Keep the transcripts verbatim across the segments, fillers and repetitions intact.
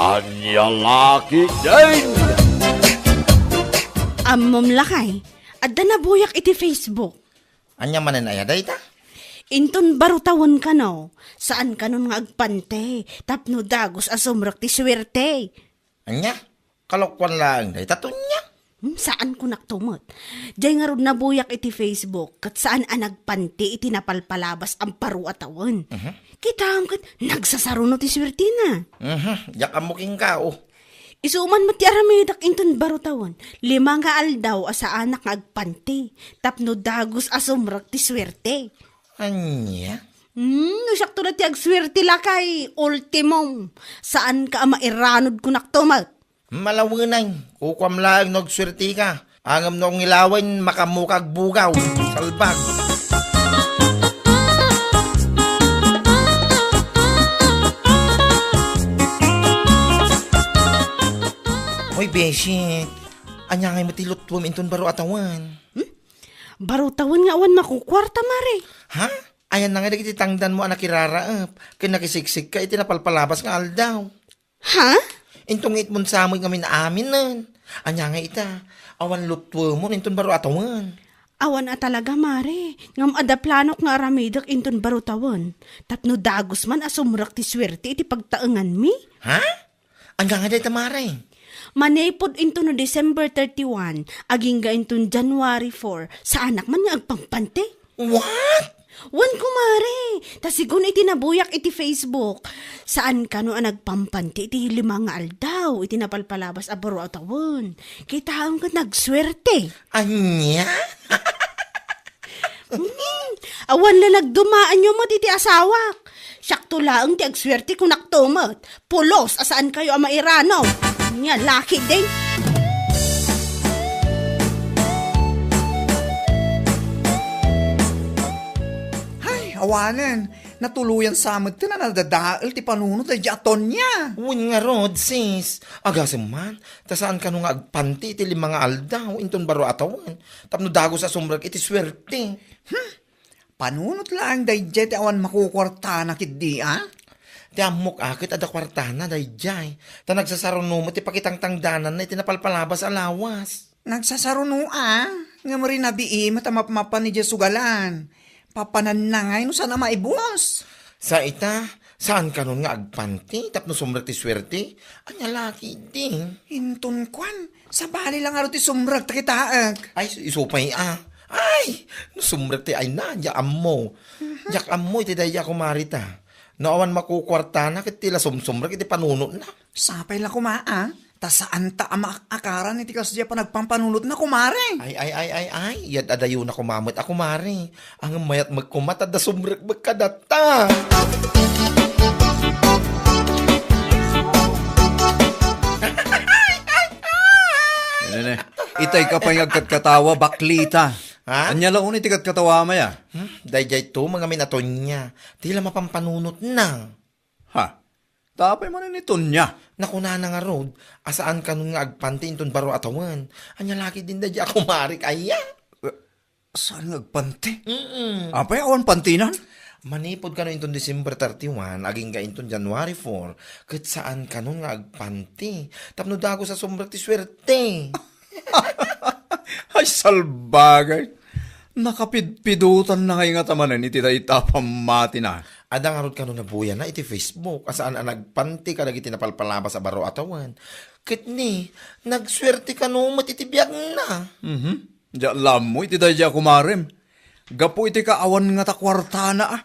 Ania la ketdin? Ammom lakay, adda nabuyak iti Facebook. Ania manen aya dayta? Inton baro tawen kano, saan kanon nga agpanti, tapno dagus a sumrek ti suerte. Ania? Kalokuan laeng dayta, Tonia? Hmm, saan kunak to met. Jay ngarud nabuyak iti Facebook, ket saan a nagpanti iti napalpalabas a baro a tawen. Mhm. Kitaem ket nagsasaruno ti suertina. Mhm, diak ammo kenka, oh. Isu man met ti aramidek inton baro tawen, lima nga aldaw a saanak nga agpanti, tapno dagus a sumrek ti suerte. Ania? Hmm, no siakto na ti agsuerte lakay, ultimum. Saanka a mairanod kunak to met. Malawenay, kukuam laeng no agsuerteka. Ngem no ngilawen, makaammoka agbugaw. Salbag. Oy, beshi, ania ngay met ti luttuem inton baro a tawen? Hmm? Baro tawen nga awan makukuarta, mare. Ha? Ayanna ngay dagiti tangdanmo a nakiraraep ken nakisiksikka iti napalpalabas nga aldaw? Ha? Inton nga itmon sa met ngamin aminen. Ania nga ita? Awan luttuemon inton baro a tawen. Awan a talaga, mare. Ngem adda planok nga aramidek inton baro tawen. Tapno dagus man a sumrek ti suerte iti pagtaenganmi. Ha? Ania nga dayta, mare? Manipud inton no December thirty-one, agingga inton January four, saanak man nga agpampanti. What? Wen, kumare, ta sigun iti nabuyak iti Facebook, saan kano a nagpampanti iti lima nga aldaw iti napalpalabas a baro a tawen. Kitaem ket nagsuerte. Ania? Hmm, awan la nagdumaanyo met iti asawak. Siakto laeng ti agsuerte kunak to met. Pulos a saankayo a mairano. Nia la ketdin. Hay, awanen. Natuloyan sa met ti nadadael ti panunot daydi a Tonia. Wen ngarud, sis. Agasem man, ta saan kano nga agpanti iti lima nga aldaw inton baro a tawen. Tapno dagus a sumrek iti suerte. Hmm. Panunot laeng daydiay ti awan makukuartana ketdi, a? Ti ammok a ket adda kuartana daydiay. Ta nagsasaruno met ti pakitangtangdananna iti napalpalabas a lawas. Nagsasaruno a, ngem rinabii met a mapmapan idiay sugalan. Papananna ngay no saan a maibus. Sa ita, saan kanon nga agpanti tapno sumrek ti suerte? Ania la ketdi? Inton kuan, sabali la ngarud ti sumrek ta kitaek. Ay, isu pay a. Ay, no sumrek ti ayna, diak ammo. Mhm. Diak ammo iti daydi a kumare ta. No awan makukuartana ket ti la sumsumrek iti panunotna. Sapay la koma a, ta saanta a maakaran iti kasdiay a panagpampanunotna, kumare. Ay, ay, ay, ay, ay, iyad-adayona koma met a kumare. Ngem mayat met koma ta adda sumrek met kadata. Nene, itay ka pay nga agkatkatawa, baklita. Ha? Ania la unay ti katkatawam aya? Hmm? Daydiay to, mangamin a Tonia. Ti la mapampanunotna. Ha? Ta apay manen ni Tonia? Nakunana ngarud, a saan kanon nga agpanti inton baro a tawen. Ania la ketdin daydi a kumarek aya? Eh, saan nga agpanti? Mm-mm. Apay awan pantinan? Manipud kano inton December thirty-one, agingga inton January four, ket saan kanon nga agpanti. Tapno dagus a sumrek ti suerte. Ay, salbagay! Nakapidpidotanna ngay ngata manen iti dayta a pammatina. Adda ngarud kano nabuyana iti Facebook a saan a nagpanti kadagiti napalpalabas a baro a tawen. Ket ni, nagsuerte kano met iti biagna. Mhm. Diak la ammo iti daydi a kumarem. Gapu iti kaawan ngata kuartana, a,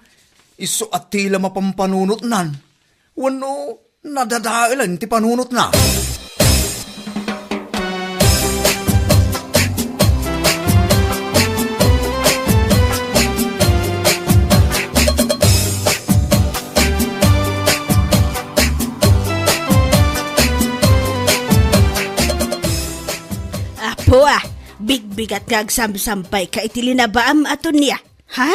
isu a ti la mapampanunotnan. Wenno, nadadaelan ti panunotna. Apo, a, bigbigat nga agsamsampay ka iti linabaam a Tonia. Ha?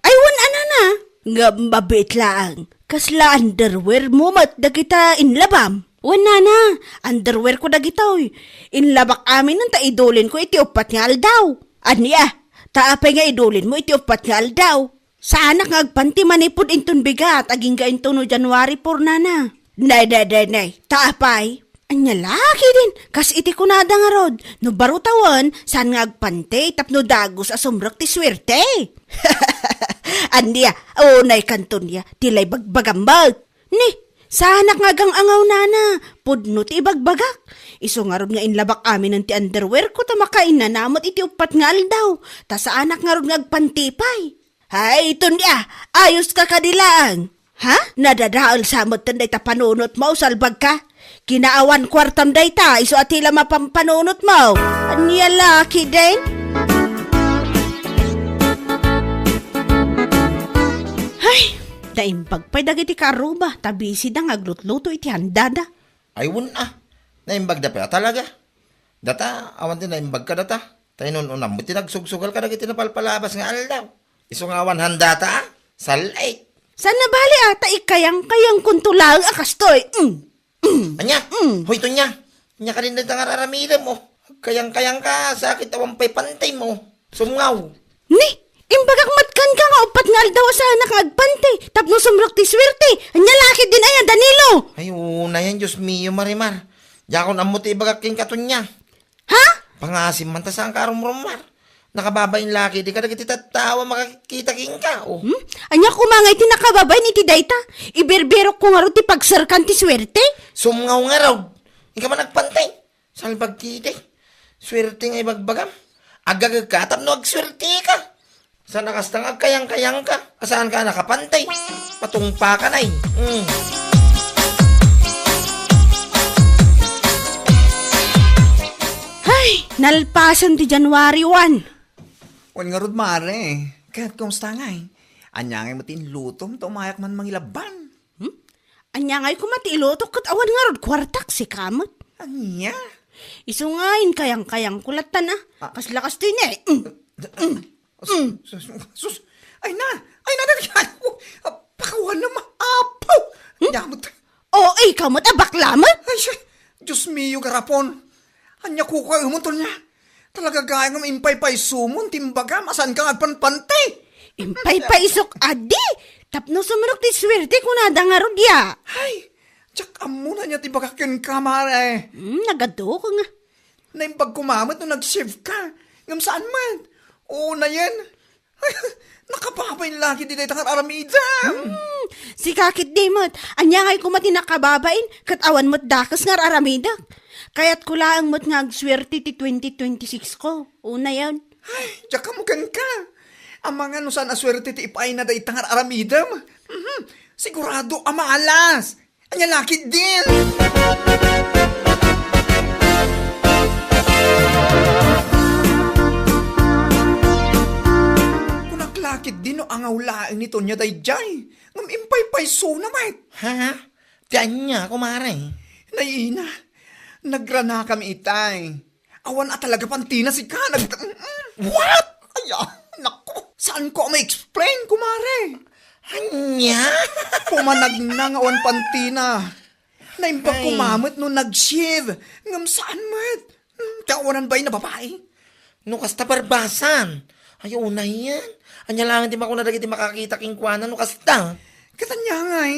Ay, wen a nana, ngem mabiit laeng. Kasla underwear mo met dagita inlabam? Wen nana, underwear ko dagitoy. Inlabak aminen ta idulinko iti uppat nga aldaw. Ania, ta apay nga idulinmo iti uppat nga aldaw? Saanak nga agpanti manipud inton bigat, agingga inton no January four, nana. Nay, nay, nay, nay, ta apay? Ania la ketdin, kas iti kunada ngarud, no baro tawen, saan nga agpanti tapno dagus a sumrek ti suerte. Ania, unay kanton ya, ti la ibagbagam met. Ni, saanak nga agang-angaw nana, pudno ti ibagbagak. Isu ngarud nga inlabak aminen ti underwear ko ta makainnana met iti uppat nga aldaw, ta saanak ngarud nga agpanti pay. Hay, Tonya, ayos ka kadi laeng? Ha? Nadadael sa met dayta panunot mo, salbag ka? Kinaawan kuartam dayta, isu a ti la mapampanunot mo. Ania la ketdin? Hay, naimbag pay dagiti kaarruba, ta busy da nga aglutluto iti handada. Ay, wen a. Naimbag da pay a talaga. Data, awan ti naimbag kadata. Ta inun-unam met ti nagsugsugal kadagiti napalpalabas nga aldaw. Isu nga awan handata, a? Sal-it. Saan nabali a, ta ikayang-kayangkonto laeng a kastoy. Mm. Mm. Ania? Mm. Hoy, Tonya. Ania kadin dayta nga ar-aramidem, o? Agkayang-kayangka, sakit awan pay pantim, o. Sumngaw. Ni, imbagak met kenka nga uppat nga aldaw a saanak nga agpanti, tapno sumrek ti suerte. Ania la ketdin aya, Danilo? Ay, unayen, Dios mio, Marimar. Diakon ammo ti ibagak kenka, Tonya. Ha? Pangasim man ta saanka a rumrumar. Nakababain la ketdi kadagiti tattao a makakita kenka, o. Hmm? Ania koma ngay ti nakababain iti dayta? Iberberokko ngarud ti pagserkan ti suerte? Sumngaw ngarud. Inka man agpanti. Salbag ketdi. Suerte nga ibagbagam. Agagekka tapno agsuerteka. Saan a kasta nga agkayang-kayangka. A saanka a nakapanti. Patungpaka, nay. Mm. Hay, nalpasen ti January one. Wen ngarud, mare. Ket kumusta ngay? Ania ngay met ti inlutom ta umayak man mangilaban? Hmm? Ania ngay koma ti ilutok ket awan ngarud kuartak, sika met? Ania? Isu nga inkayang-kayangko latta, a. Ah. Kasla kastoy ni. Mm. Mm. Sus, sus, sus. Ay na! Ay na, dali ka! Pakawan na ma-, apo! Hmm? Ania met? O, ikaw met a bakla met? Ay, siya! Dios mio, garapon! Ania kukuaemon, Tonya? Talaga gayam nga impaypaysomon ti imbagam a saanka nga agpanpanti. Impaypaysok adi, tapno sumrek ti suerte kunada ngarud ya. Ay, diak ammo no ania ti ibagak kenka, mare. Hmm, nagadok nga. Naimbag koma met no nag-shave ka. Ngem saan met? Unayen. Nakababain la ketdi dayta nga ar-aramidem. Hmm, sika ketdi met. Ania ngay koma ti nakababain, ket awan met dakes nga ar-aramidek. Kayatko laeng met nga agsuerte ti twenty twenty-six ko. Unayen. Ay, diak ammo kenka. Amangan no saan a suerte ti ipaayna dayta nga ar-aramidem. Mhm. Sigurado a maalas. Ania la ketdin? Kunak la ketdi no angaw laeng ni Tonya daydiay, ngem impaypaysona met. Ha? Ti ania, kumare? Nay ina, nagranakam itay. Awan a talaga pantina sika. Nag-, mm, mm. What? Ay, ah, naku. Saanko a ma-explain, kumare? Ania? Pumanagna nga awan pantina. Naimbag koma met no nag-shave. Ngem saan met? Hmm, ti awanan bain a babai? No kasta, barbasan. Ay, unayen. Ania laeng ti makuna dagiti makakita kenkuana no kasta? Ket ania ngay?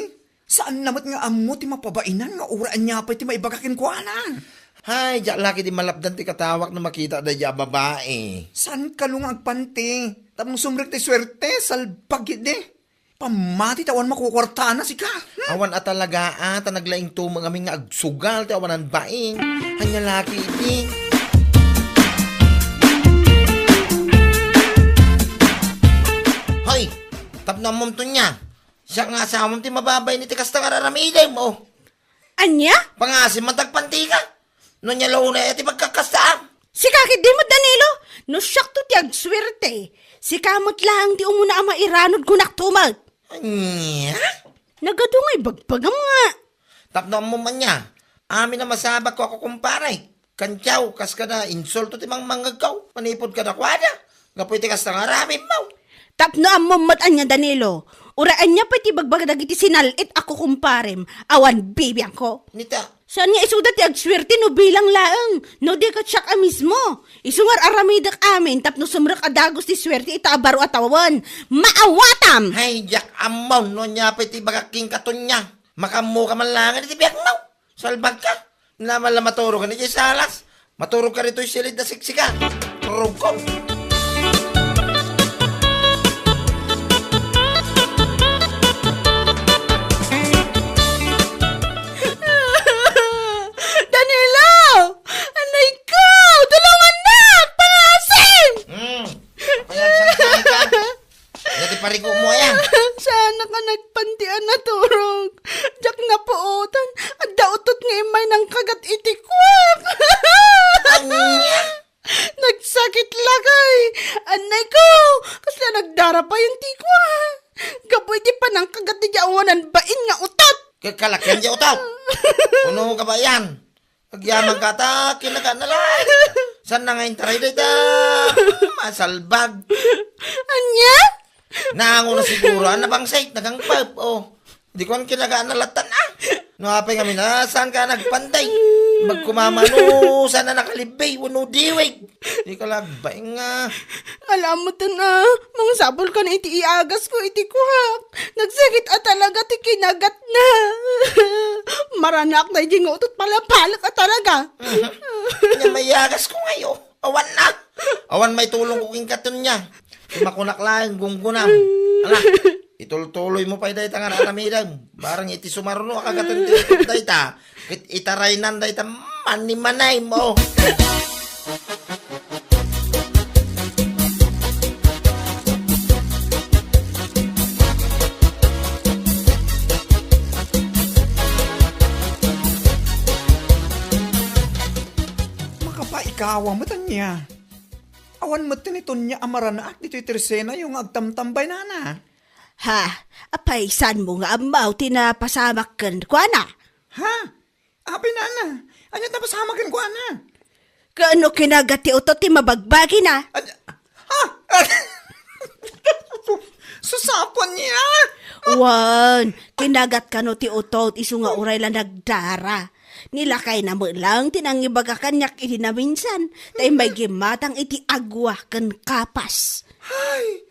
Saanna met nga ammo ti mapabainan nga uray ania pay ti maibaga kenkuana. Hay, diak la ketdi malapdan ti katawak no makitak daydiay a babai. Saan kano nga agpanti? Tapno sumrek ti suerte, salbag ketdi. Pammati ta awan makukuartana sika. Hmm? Awan a talaga a, ta naglaingto met ngamin nga agsugal ti awanan bain. Ania la ketdi? Hoy, tapno ammom, Tonya. Siak nga asawam ti mababain iti kasta nga ar-aramidem, o. Ania? Pangasim man ta agpantika. No ania la unay a ti pagkakastaan? Sika ketdi met, Danilo, no siakto ti agsuerte, sika met laeng ti umuna a mairanod, kunak to met. Ania? Nagadu nga ibagbagam nga. Tapno ammom ania, amin a masabak ko a kukumpare. Kantiaw, kas kada insulto ti mangmangngegko manipud kadakuada. Gapu iti kasta nga aramidmo. Tapno ammom met ania, Danilo, uray ania pay ti ibagbaga dagiti sinal-it a kukumparem, awan bibiangko. Nita. Saan nga isuda ti agsuerte no bilang laeng, no di ket siak a mismo. Isu nga ar-aramidek amin tapno sumrek a dagus ti suerte ita a baro a tawen. Maawatam! Hay, diak ammon no ania pay ti ibagak kenka, Tonya. Makammoka man laengen iti biagmo. Salbagka. Naman la maturog ka iti salas. Maturog ka ditoy silid a siksika. Turogko. Danilo! Anay ko! Tulungan na! Pangasim! Hmm. Kaya sa ka. Dati parigo mo, ayan. Saan ka nagpanti a naturog? Diak napuotan. Adda utot nga immay nangkagat iti kuak. Anya? Nagsakit lakay. Anay ko. Kasla nagdara pa yung ti kuak. Gapu iti panangkagat di awanan bain nga utot. Kakalakian di utot. Kuno ka ba yan? Agyaman ka ta, kinaga na lang. Saan na nga intaray dayta? Masalbag. Anya? Nango na siguro, ang nabangsay, nagangpap, oh. Di ko ang kinaga na latan, ah. No, apay nga mina, saan ka nagpanday? Magkumamano, saan na nakalibay, wano diwig? Di ka lagbaing, ah. Alam mo to na, mangsapol ka na iti iagas ko, iti kuhak. Nagsakit a talaga ti kinagat na. Maranak na iti nga utot palapalak a talaga. Mhm. Nya mayagas ko ngayo. Awan na. Awan may tulong ko king katon niya. Makunak lang, gunggunam. Ala, itultuloy mo pay dayta nga aramidem. Barang iti sumaruno a kagatan ti utot dayta. Ket itaraynan dayta manimanay mo. Makapaikawa met ania. Awan met ti ni Tonia a maranaak ditoy tersenayo nga agtamtambay, nana. Ha? Apay, saan mo nga ammaw ti napasamak kenkuana? Ha? Apay, nana, ania ti napasamak kenkuana? Kaano kinagat ti utot ti mabagbagina? Ad-, ha? Susapan niya? Wan, kinagat kano ti utot isu nga uray la nagdara. Nilakay na met lang ti nangibaga kaniak idi naminsan, ta immay gimmatang iti agwa ken kapas. Ay,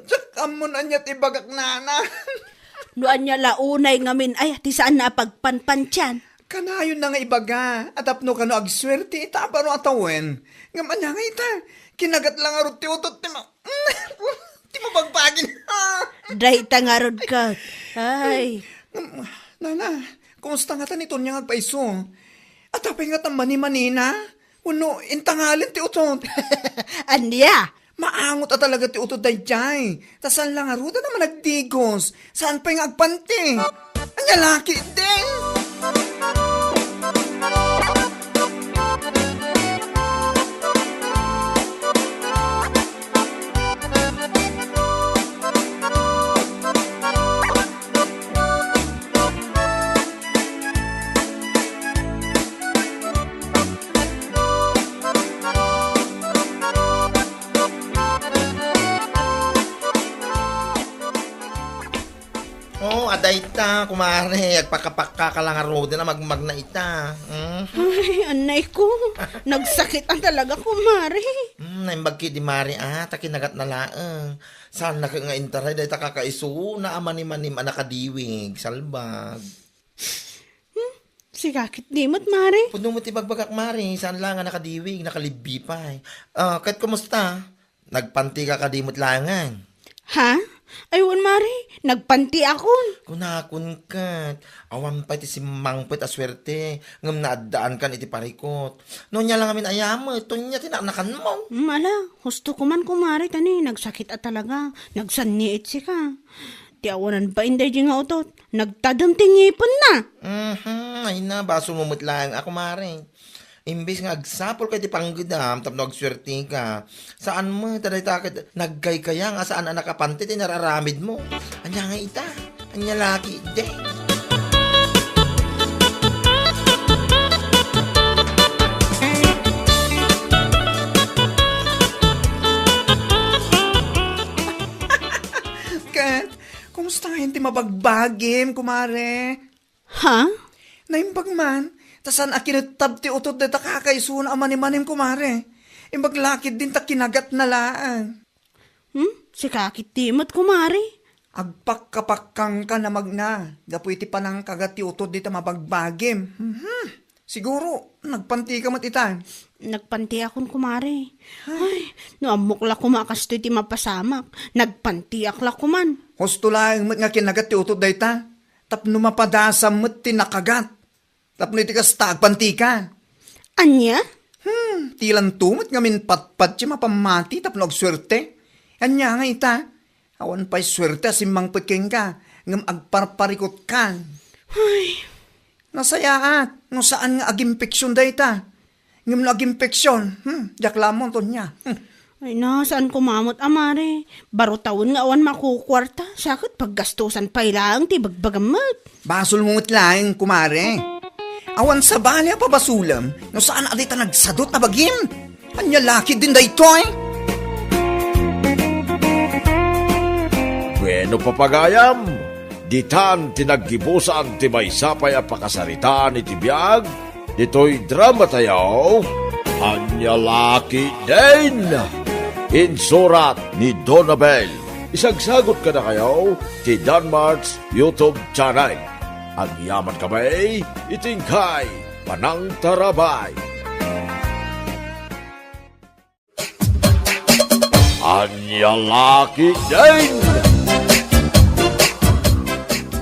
diak ammon ania ti bagak, nana. No ania la unay ngamin ay ti saan na a pagpanpantian. Kanayon na nga ibaga, a tapno kano agsuerte ita a baro a tawen. Ngem ania nga ita, kinagat la ngarud ti utot ti ma-, ti mabagbagin. Dayta ngarud ket. Ay. Ngem, nana, kumusta ngata ni Tonia nga agpaiso? At apay ngata manimanina? Wenno intangalen ti utot? Ania? Maangot a talaga ti utot daydiay. Ta saan la ngarud a managdigos. Saan pay nga agpanti? Ania la ketdin? Oh, adda ita, kumare. Agpakapakka ka la ngaruden a magmagna ita. Mm. Ay, anay ko. Nagsakit ang talaga, kumare. Mm, naimbag ketdi, mare, ah, ta kinagat na laeng. Saan na nga intaray, dayta kakaisuna a manimanim a nakadiwig, salbag. Hmm? Sika ketdi met, mare. Pudno met ti bagbagak, mare. Saan la nga nakadiwig, nakalibbi pay. Ah, ket kumusta? Nagpanti ka kadi met laengen? Ha? Ay, wen, mare. Nagpantiakon. Kunakon ket. Awan pay ti simmangpet a suerte. Ngem naaddaankan iti parikot. No ania la ngamin a yamet, Tonia ti naknakanmo. Hmm, ala, husto ko man, kumare, ta ni nagsakit a talaga. Nagsanniit sika. Ti awanan bain daydi nga utot, nagtadem ti ngipenna. Mhm, ay na, basolmo met laeng a, kumare. Imbes nga agsapulka iti panggedam tapno agsuerteka, saan met a dayta ket nagkaykayang a saan a nakapanti ti nararamidmo. Ania nga ita? Ania la ketdin? Ket, kumusta ngayen ti mabagbagim, kumare? Ha? Naimbag man, ta saan a kinettab ti utot dayta kakaisuna a manimanim, kumare. Imbag la ketdin ta kinagatna laeng. Hmm? Sika ketdi met, kumare. Agpakkapakkangka, namagna, gapu iti panangkagat ti utod dita mabagbagim. Mhm. Siguro, nagpantika met ita. Nagpantiakon, kumare. Ay, no ammok la koma a kastoy ti mapasamak, nagpantiak la koman. Husto laeng met nga kinagat ti utod dayta, tapno mapadasam met ti nakagat. Tapno iti kasta, agpantika. Ania? Hmm, ti lanto met ngamin patpat ti mapammati tapno agsuerte. Ania nga ita? Awan pay suerte a simmangpet kenka, ngem agparparikutkan. Ay. Nasayaat, no saan nga aginfection dayta. Ngem no aginfection, hmm, diak la ammo, Tonya. Hmm. Ay na, saan koma met, a mare? Baro tawen nga awan makukuarta, siya ket paggastusan pay laeng ti bagbagam met. Basolmo met laeng, kumare. Awan sabali a pabasolem no saan a dayta nagsadut a bagim. Ania la ketdin daytoy? Bueno, papagayam, ditan ti naggibusan ti maysa pay a pakasaritaan iti biag ditoy dramatayo, Ania la ketdin. Insurat ni Donabel. Isagsagot kadakayo ti Danmart's YouTube channel. Agyaman kami iti inkay panangtarabay. Ania la ketdin.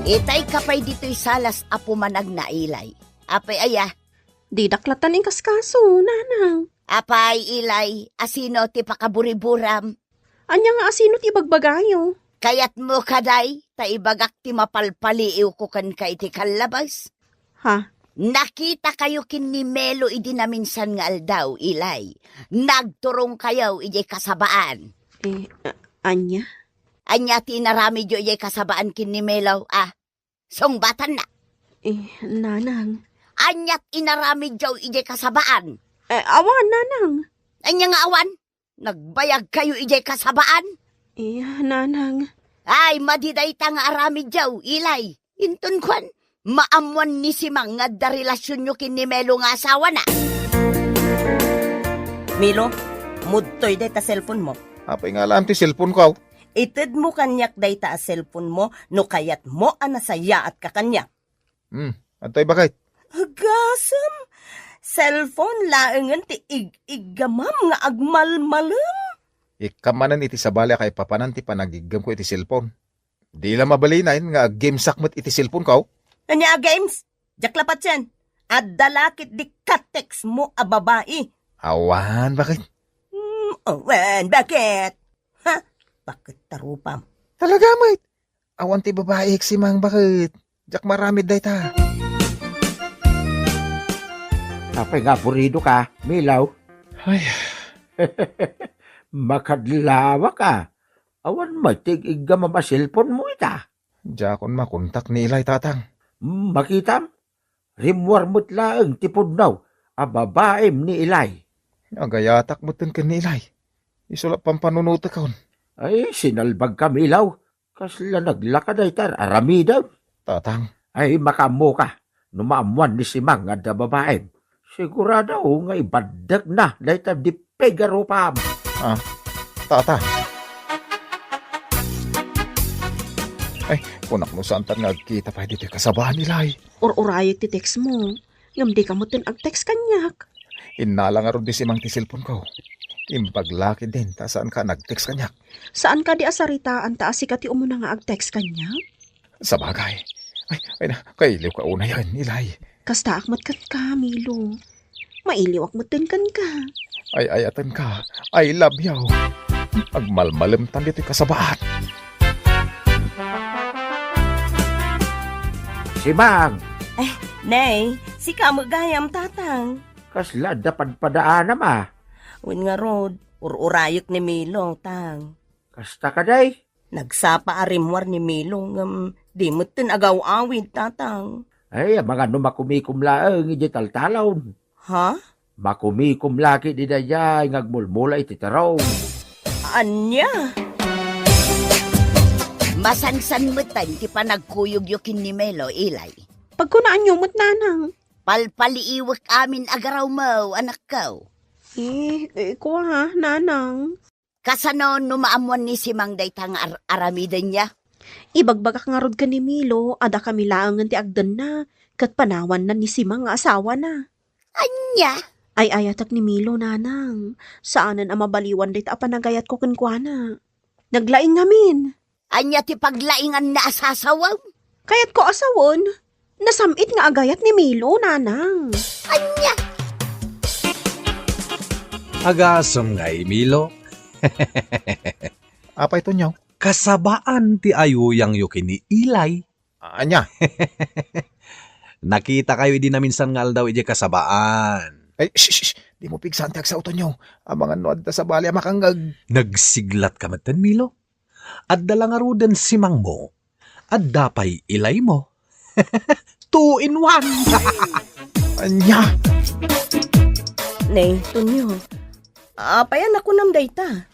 Itay ka pay ditoy salas a pumanagna, Ilay. Apay aya? Didak lattan inkaskaso, nanang. Apay, Ilay, asino ti pakaburiburam? Ania nga asino ti ibagbagayo? Kayatmo kadi ta ibagak ti mapalpaliiwko kenka iti kallabas? Ha? Nakitakayo ken ni Melo idi naminsan nga aldaw, Ilay. Nagturongkayo idiay kasabaan. Eh, a-, ania? Ania ti inaramidyo idiay kasabaan ken ni Melo, a? Sungbatanna. Eh, nanang. Aniat inaramidyo idiay kasabaan? Eh, awan, nanang. Ania nga awan? Nagbayagkayo idiay kasabaan? Eh, nanang. Ay, madi dayta nga aramidyo, Ilay. Inton kuan, maammuan ni Simang nga adda relasionyo ken ni Melo nga asawana. Milo, mudtoy dayta cellphone mo. Apay nga alam ti cellphone ko, aw? Itedmo kaniak dayta a cellphone mo no kayatmo a nasayaatka kaniak. Hmm, adtoy baket? Agasem! Cellphone laengen ti ig-iggamam nga agmalmalem. Ikka manen iti sabali a kaipapanan ti panagiggamko iti cellphone. Di la mabalinen nga aggamesak met iti cellphone ko. Ania a games? Diak la patien. Adda la ketdi ka-text mo a babai. Awan, baket? Hmm, awan, baket? Ha? Baket ta rupam? Talaga met. Awan ti babai, Simang, baket? Diak maramid dayta. Apay nga aburido ka, Milaw? Ay. Makadlawa ka. Awan met ti ig-iggamam a cellphone mo ita. Diakon makontak ni Ilay, Tatang. Hmm, makitam? Rimmuar met laeng ti pudno a babaim ni Ilay. Agayatak metten ken ni Ilay. Isu la pampanunotekon. Ay, sinalbag ka, Milaw. Kasla naglaka dayta aramidem. Tatang. Ay, makaammo ka. No maammuan ni Simang nga adda babaim, sigurado nga ibaddekna dayta dippeg a rupam. Ah, Tatang. Ay, kunak no saantan nga agkita pay ditoy kasabaan, Ilay. Ur-urayek ti text mo. Ngem dika metten ag-text kaniak. Innala ngarud ni Simang ti cellphone ko. Imbag la ketdin ta saanka nag-text kaniak. Saan kadi a saritaan ta a sika ti umuna nga ag-text kaniak? Sabagay. Ay, ay na, kailiwka unayen, Ilay. Kastaak met kenka, Milo. Mailiwak metten kenka. Ay, ayatenka. I love you. Agmalmalemtan ditoy kasabaat. Simang! Eh, Nay, sika met gayam, Tatang. Kasla adda padpadaanam, a? Wen ngarud, ur-urayek ni Milo, Tang. Kasta kadi? Nagsapa a rimmuar ni Milo ngem di metten agaw-awid, Tatang. Ay, amangan no makumikom laeng idiay taltalon. Ha? Makumikom la ketdi daydiay nga agmulmula iti terong. Ania? Masansan metten ti panagkuyogyo ken ni Melo, Ilay. Pagkunaanyo met, Nanang. Palpaliiwek amin a garawmo, anakko. Eh, eh, kua, Nanang. Kasano no maammuan ni Simang dayta nga ar-, aramidenna? Ibagbagak ngarud ken ni Milo a dakami laengen ti agdenna ket panawanna ni Simang nga asawana. Ania? Ay-ayatek ni Milo, nanang. Saanen a mabaliwan dayta a panagayatko kenkuana. Naglaing ngamin. Ania ti paglainganna a sasawem? Kayatko a sawen. Nasam-it nga agayat ni Milo, nanang. Ania? Agasem ngay, Milo. Apay, Tonyo? Kasabaan ti ayuyangyo ken ni Ilay. Ania? Nakitakayo idi naminsan nga aldaw idiay kasabaan. Ay, shh, shh, shh. Dimo pigsaen ti agsao, Tonyo. Amangan no adda sabali a makangngeg. Nagsiglatka metten, Milo. Adda la ngaruden Simangmo. Adda pay Ilaymo. Two in one. Ania? Ne, Tonyo. Apay a nakunam dayta?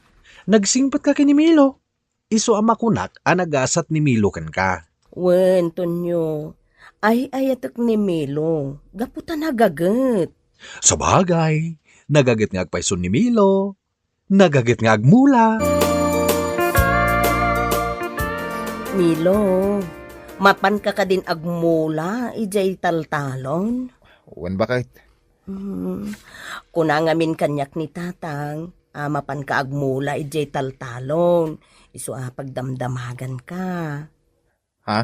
Nagsingpetka ken ni Milo. Isu a makunak a nagasat ni Milo kenka. Wen, Tonyo. Ay-ayatek ni Milo. Gapu ta nagaget. Sabagay, nagaget nga agpayso ni Milo. Nagaget nga agmula. Milo, mapanka kadin agmula idiay taltalon? Wen, baket. Hmm, kuna ngamin kaniak ni Tatang a mapanka agmula idiay taltalon, isu a pagdamdamaganka. Ha?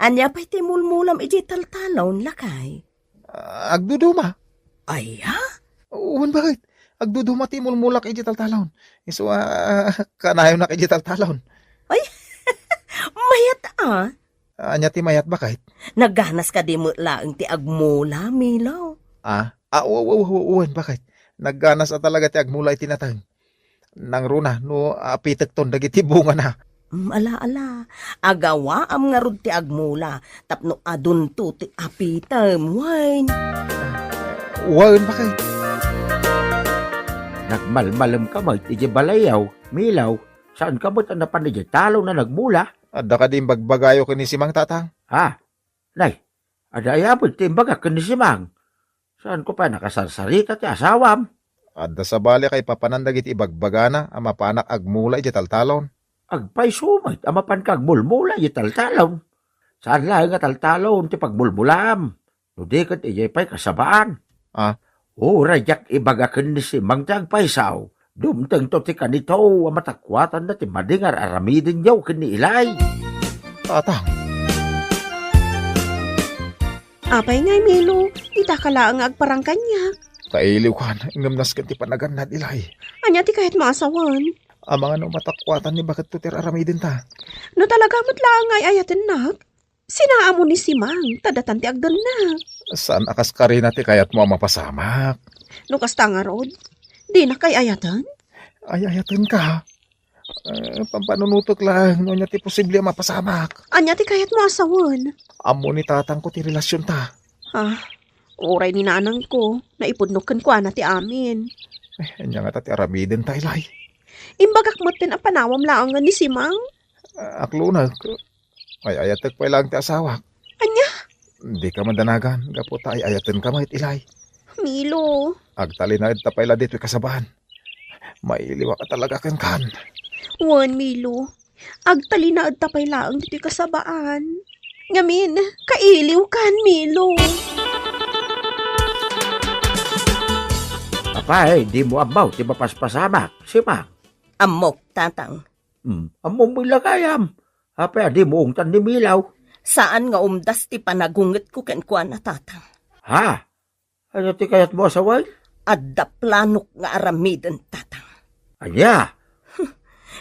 Ania pay ti mulmulam idiay taltalon, lakay? Ah, agduduma. Aya? Wen, baket. Agduduma ti mulmulak idiay taltalon. Isu a, ah, kanayonak idiay taltalon. Ay, mayat a. Ania ti mayat, baket? Nagganas kadi met laeng ti agmula, Milo? Ah, ah, wa-, wa-, wa-, wen, baket? Nagganas a talaga ti agmula iti nateng. Nangruna no apitekton dagiti bungana. Mm, ala, ala. Agawaam ngarud ti agmula tapno adunto ti apitem, wen. Wen, baket. Nagmalmalemka met idiay balayyo, Milo. Saanka met a napan idiay talon a nagmula? Adda kadi imbagbagayo ken ni Simang, Tatang? Ha? Nay, adda aya met ti imbagak ken ni Simang? Saanko pay a nakasarsarita ti asawam? Adda sabali a kaipapanan dagiti ibagbagana a mapanak agmula idiay taltalon. Agpayso met a mapanka agmulmula idiay taltalon. Saan laeng a taltalon ti pagmulmulam, no di ket idiay pay kasabaan. Ah? Uray diak ibaga ken ni Simang ti agpayso, dumtengto ti kanito a matakuatanna ti madi nga ar-aramidenyo ken ni Ilay. Tatang. Apay ngay, Milo, itaka laeng nga agparang kaniak. Kailiwkan, ngem nasken ti panagannad, Ilay. Ania ti kayatmo a sawen? Amangan no matakuatan ni baketto ti ar-aramidenta. No talaga met laeng nga ay-ayatennak, sinaam ni Simang, ta datan ti agdenna. Saan a kas karina ti kayatmo a mapasamak? No kasta ngarud, dinak ay-ayaten? Ay-ayatenka. Eh, pampanunotek laeng no ania ti posible a mapasamak. Ania ti kayatmo a sawen? Ammo ni tatangko ti relasionta. Ah, uray ni nanangko, naipudno kenkuana ti amin. Eh, ania ngata ti aramidenta, Ilay? Imbagak metten a panawam laengen ni Simang. Ah, aklunek. Ay-ayatek pay laeng ti asawak. Ania? Dika madanagan, gapu ta ay-ayatenka met, Ilay. Milo. Agtalinaedta pay la ditoy kasabaan. Mailiwak a talaga kenkan. Wen, Milo. Agtalinaedta pay laeng ditoy kasabaan. Ngamin, kailiwkan, Milo. Apay, dimo ammo ti mapaspasamak, Simang? Ammok, Tatang. Hmm, ammom met la gayam. Apay a dimo ungtan ni Milo? Saan nga umdas ti panagungetko kenkuana, Tatang. Ha? Ania ti kayatmo a sawen? Adda planok nga aramiden, Tatang. Ania?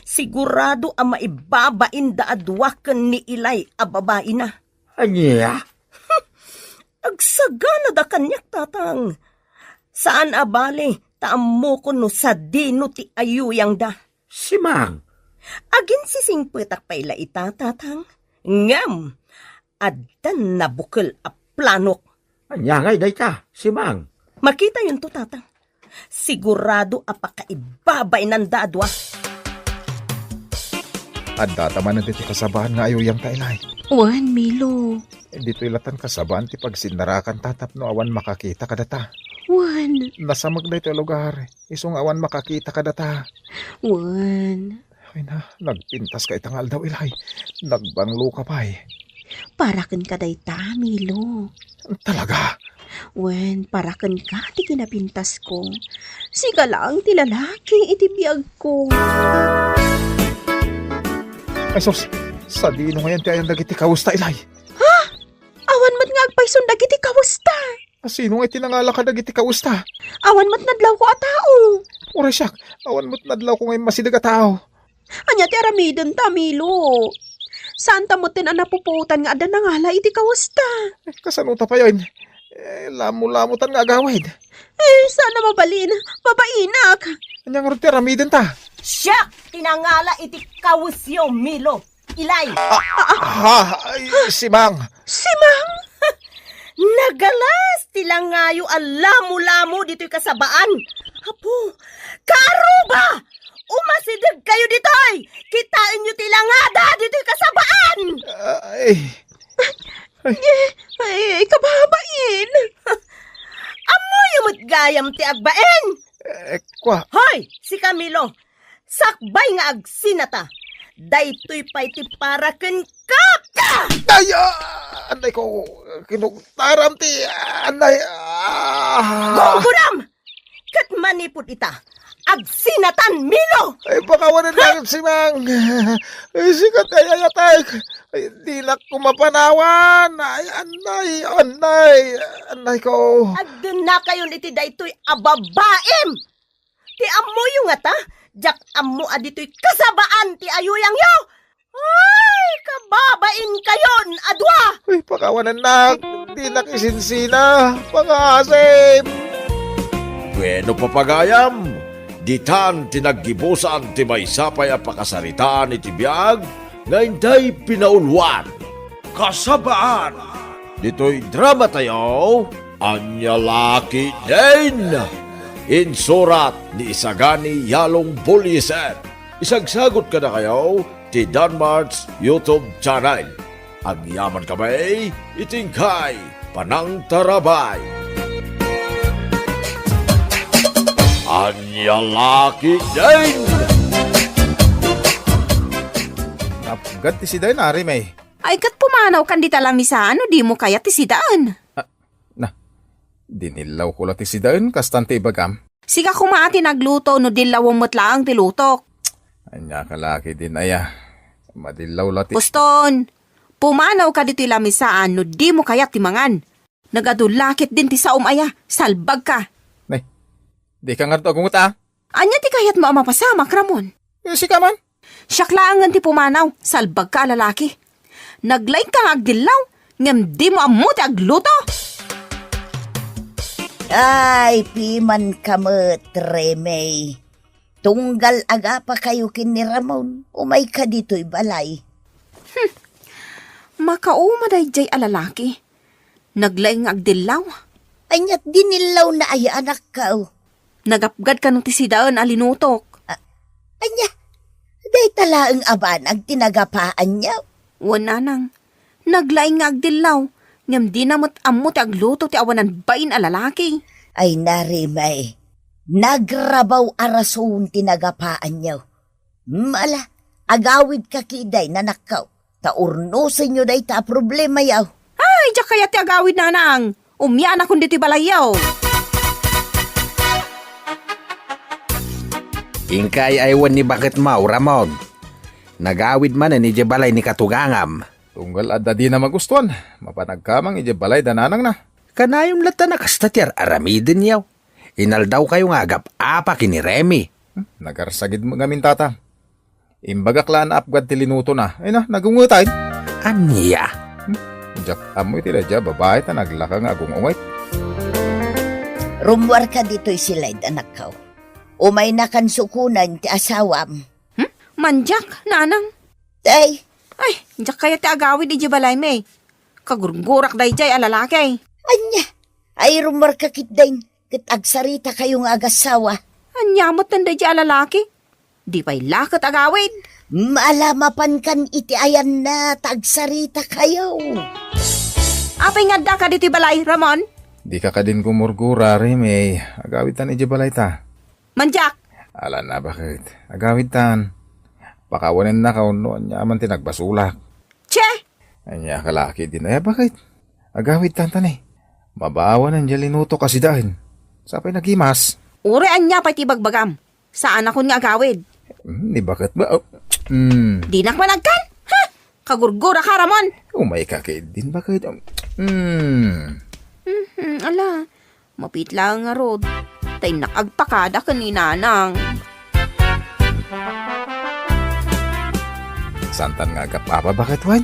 Sigurado a maibabainda a dua ken ni Ilay a babaina. Ania? Agsaganada kaniak, Tatang. Saan a bale, ta ammokon no sadino ti ayuyangda. Simang. Aginsisingpetak pay la ita, Tatang. Ngem, addan nabukel a planok. Ania ngay dayta, Simang? Makitayonto, Tatang. Sigurado a pakaibabainanda a dua. Addata manen ditoy kasabaan nga ayuyangta, Ilay. Wen, Milo. Ditoy latan kasabaan ti pagsinnarakanta tapno awan makakita kadata. Wen. Nasamek daytoy a lugar, isu nga awan makakita kadata. Wen. Ay na, nagpintaska ita nga aldaw, Ilay. Nagbangloka pay. Para kenka dayta, Milo. Talaga? Wen, para kenka ti kinapintasko. Sika laeng ti lalaki iti biagko. Ay sus, sadino ngayen ti ayan dagiti kawesta, Ilay? Ha? Awan met nga agpayson dagiti kawesta. Asino nga iti nangala kadagiti kawesta? Awan met nadlawko a tao. Uray siak, awan met nadlawko nga immasideg a tao. Ania ti aramidenta, Milo? Saanta metten a napupuotan nga adda nangala iti kawesta. Eh, kasano ta payen? Eh, lamo-lamotan nga agawid. Eh, saan a mabalin. Mabainak. Ania ngarud ti aramidenta? Siak ti nangala iti kawesyo, Milo. Ilay. Ah, ah, ay, Simang. Simang? Nagalas ti langayo a lamo-lamo ditoy kasabaan. Apo, kaaruba! Umasidegkayo ditoy! Kitaenyo ti langada ditoy kasabaan! Ay. Ay. Ay, ay, kababain! Ammoyo met gayam ti agbain! Eh, kua. Hoy, si Camilo! Sakbay nga agsinata! Daytoy pay ti para kenka! Ay, ah, anay ko, kinugtaram ti, anay, ah. Gurguram! Ket manipud ita, agsinatan, Milo! Ay, pakawanan na si Mang. Ay, sikat ay ayatek. Ay, dinak ko mapanawan. Ay, anay, anay, anay ko. Agdennakayon iti daytoy a babaim! Ti ammoyo ngata, diak ammo a ditoy kasabaan ti ayuyangyo. Ay, kababainkayon a dua! Ay, pakawanannak, dinak isinsina, pangaasim. Bueno, papagayam, ditan ti naggibusan ti maysa pay a pakasaritaan iti biag nga intay pinauluan. Kasabaan. Ditoy drama tayo, Ania La Ketdin. Insurat ni Isagani Yalong Buliser. Isagsagot kadakayo ti Danmart's YouTube channel. Agyaman kami iti inkay panangtarabay. Ania La Ketdin. Napgad ti sidaen, Ari May. Ay, ket pumanawkan dita lamisaan no dimo kayat ti sidaen. Ah, na, dinillawko la ti sidaen, kastan ti ibagam. Sika koma ti nagluto no dillawem met laeng ti lutok. Ania ka la ketdin aya. Madillaw la ti Puston, pumanawka ditoy lamisaan no dimo kayat ti mangan. Nagadu la ketdin ti saom aya, salbagka. Nay, dika ngarud agunget a. Ania ti kayatmo a mapasamak, Ramon? Eh, sika man? Siak laengen ti pumanaw, salbagka a lalaki. Naglaingka nga agdillaw, ngem dimo ammo ti agluto. Ay, pimanka met, Remey. Tunggal agapakayo ken ni Ramon, umayka ditoy balay. Hmm. Makauma daydiay a lalaki. Naglaing nga agdillaw. Ania ti dinillawna aya, anakko? Nagapgad kano ti sidaen a linutok. A-, ania? Dayta laeng a banag ti nagapaanyo? Wen, nanang. Naglaing nga agdillaw, ngem dina met ammo ti agluto ti awanan bain a lalaki. Ay, Remey. Nagrabaw a rason ti nagapaanyo. Mala, agawidka ketdin, anakko. Ta urnosenyo dayta a problemayo. Ay, diak kayat ti agawid, nanang. Umianakon ditoy balayyo. Inkay ay wen ni baketmo, Ramon. Nagawid manen idiay balay ni katugangam. Tunggal adda dina magustuan, mapan agkamang idiay balay da nanangna. Kanayon latta a kasta ti ar-aramidenyo. Inaldawkayo nga agap-apa ken ni Remy. Hmm, nagarsagid met ngamin, tata. Imbagak la a naapgad ti linutona. Ay na, nagungetan. Ania? Hmm? Diak ammo iti daydiay a babai ta naglaka nga agung-unget. Rummuarka ditoy siled, anakko. Umaynakan sukonen ti asawam. Hmm? Mandiak, nanang. Ay. Ay, diak kayat ti agawid idiay balaymi. Kagurgurak daydiay a lalaki. Ania? Ay, rummuarka ketdin, ket agsaritakayo nga agassawa. Ania met daydiay a lalaki? Di pay la ket agawid. Mala, mapankan iti ayanna ta agsaritakayo. Apay nga addaka ditoy balay, Ramon? Dika ketdin gumurgura, Remy. Agawidtan idiay balayta. Mandiak! Ala na, baket? Agawidtan. Pakawanennaka wenno aniaman ti nagbasolak. Che! Ania ka la ketdin aya, baket? Agawidtan ta ni. Mabawanen diay linutok a sidaen. Sapay nagimas. Uray ania pay ti ibagbagam. Saanakon nga agawid. Hmm, ni baket ba? Oh, hmm. Dinak man agkan? Ha? Kagurguraka, Ramon. Umayka ketdin, baket? Hmm. Mhm, ala. Mabiit laeng ngarud. Ta innak agpakada ken ni Nanang. Saantan nga agap-apa, baket, wen?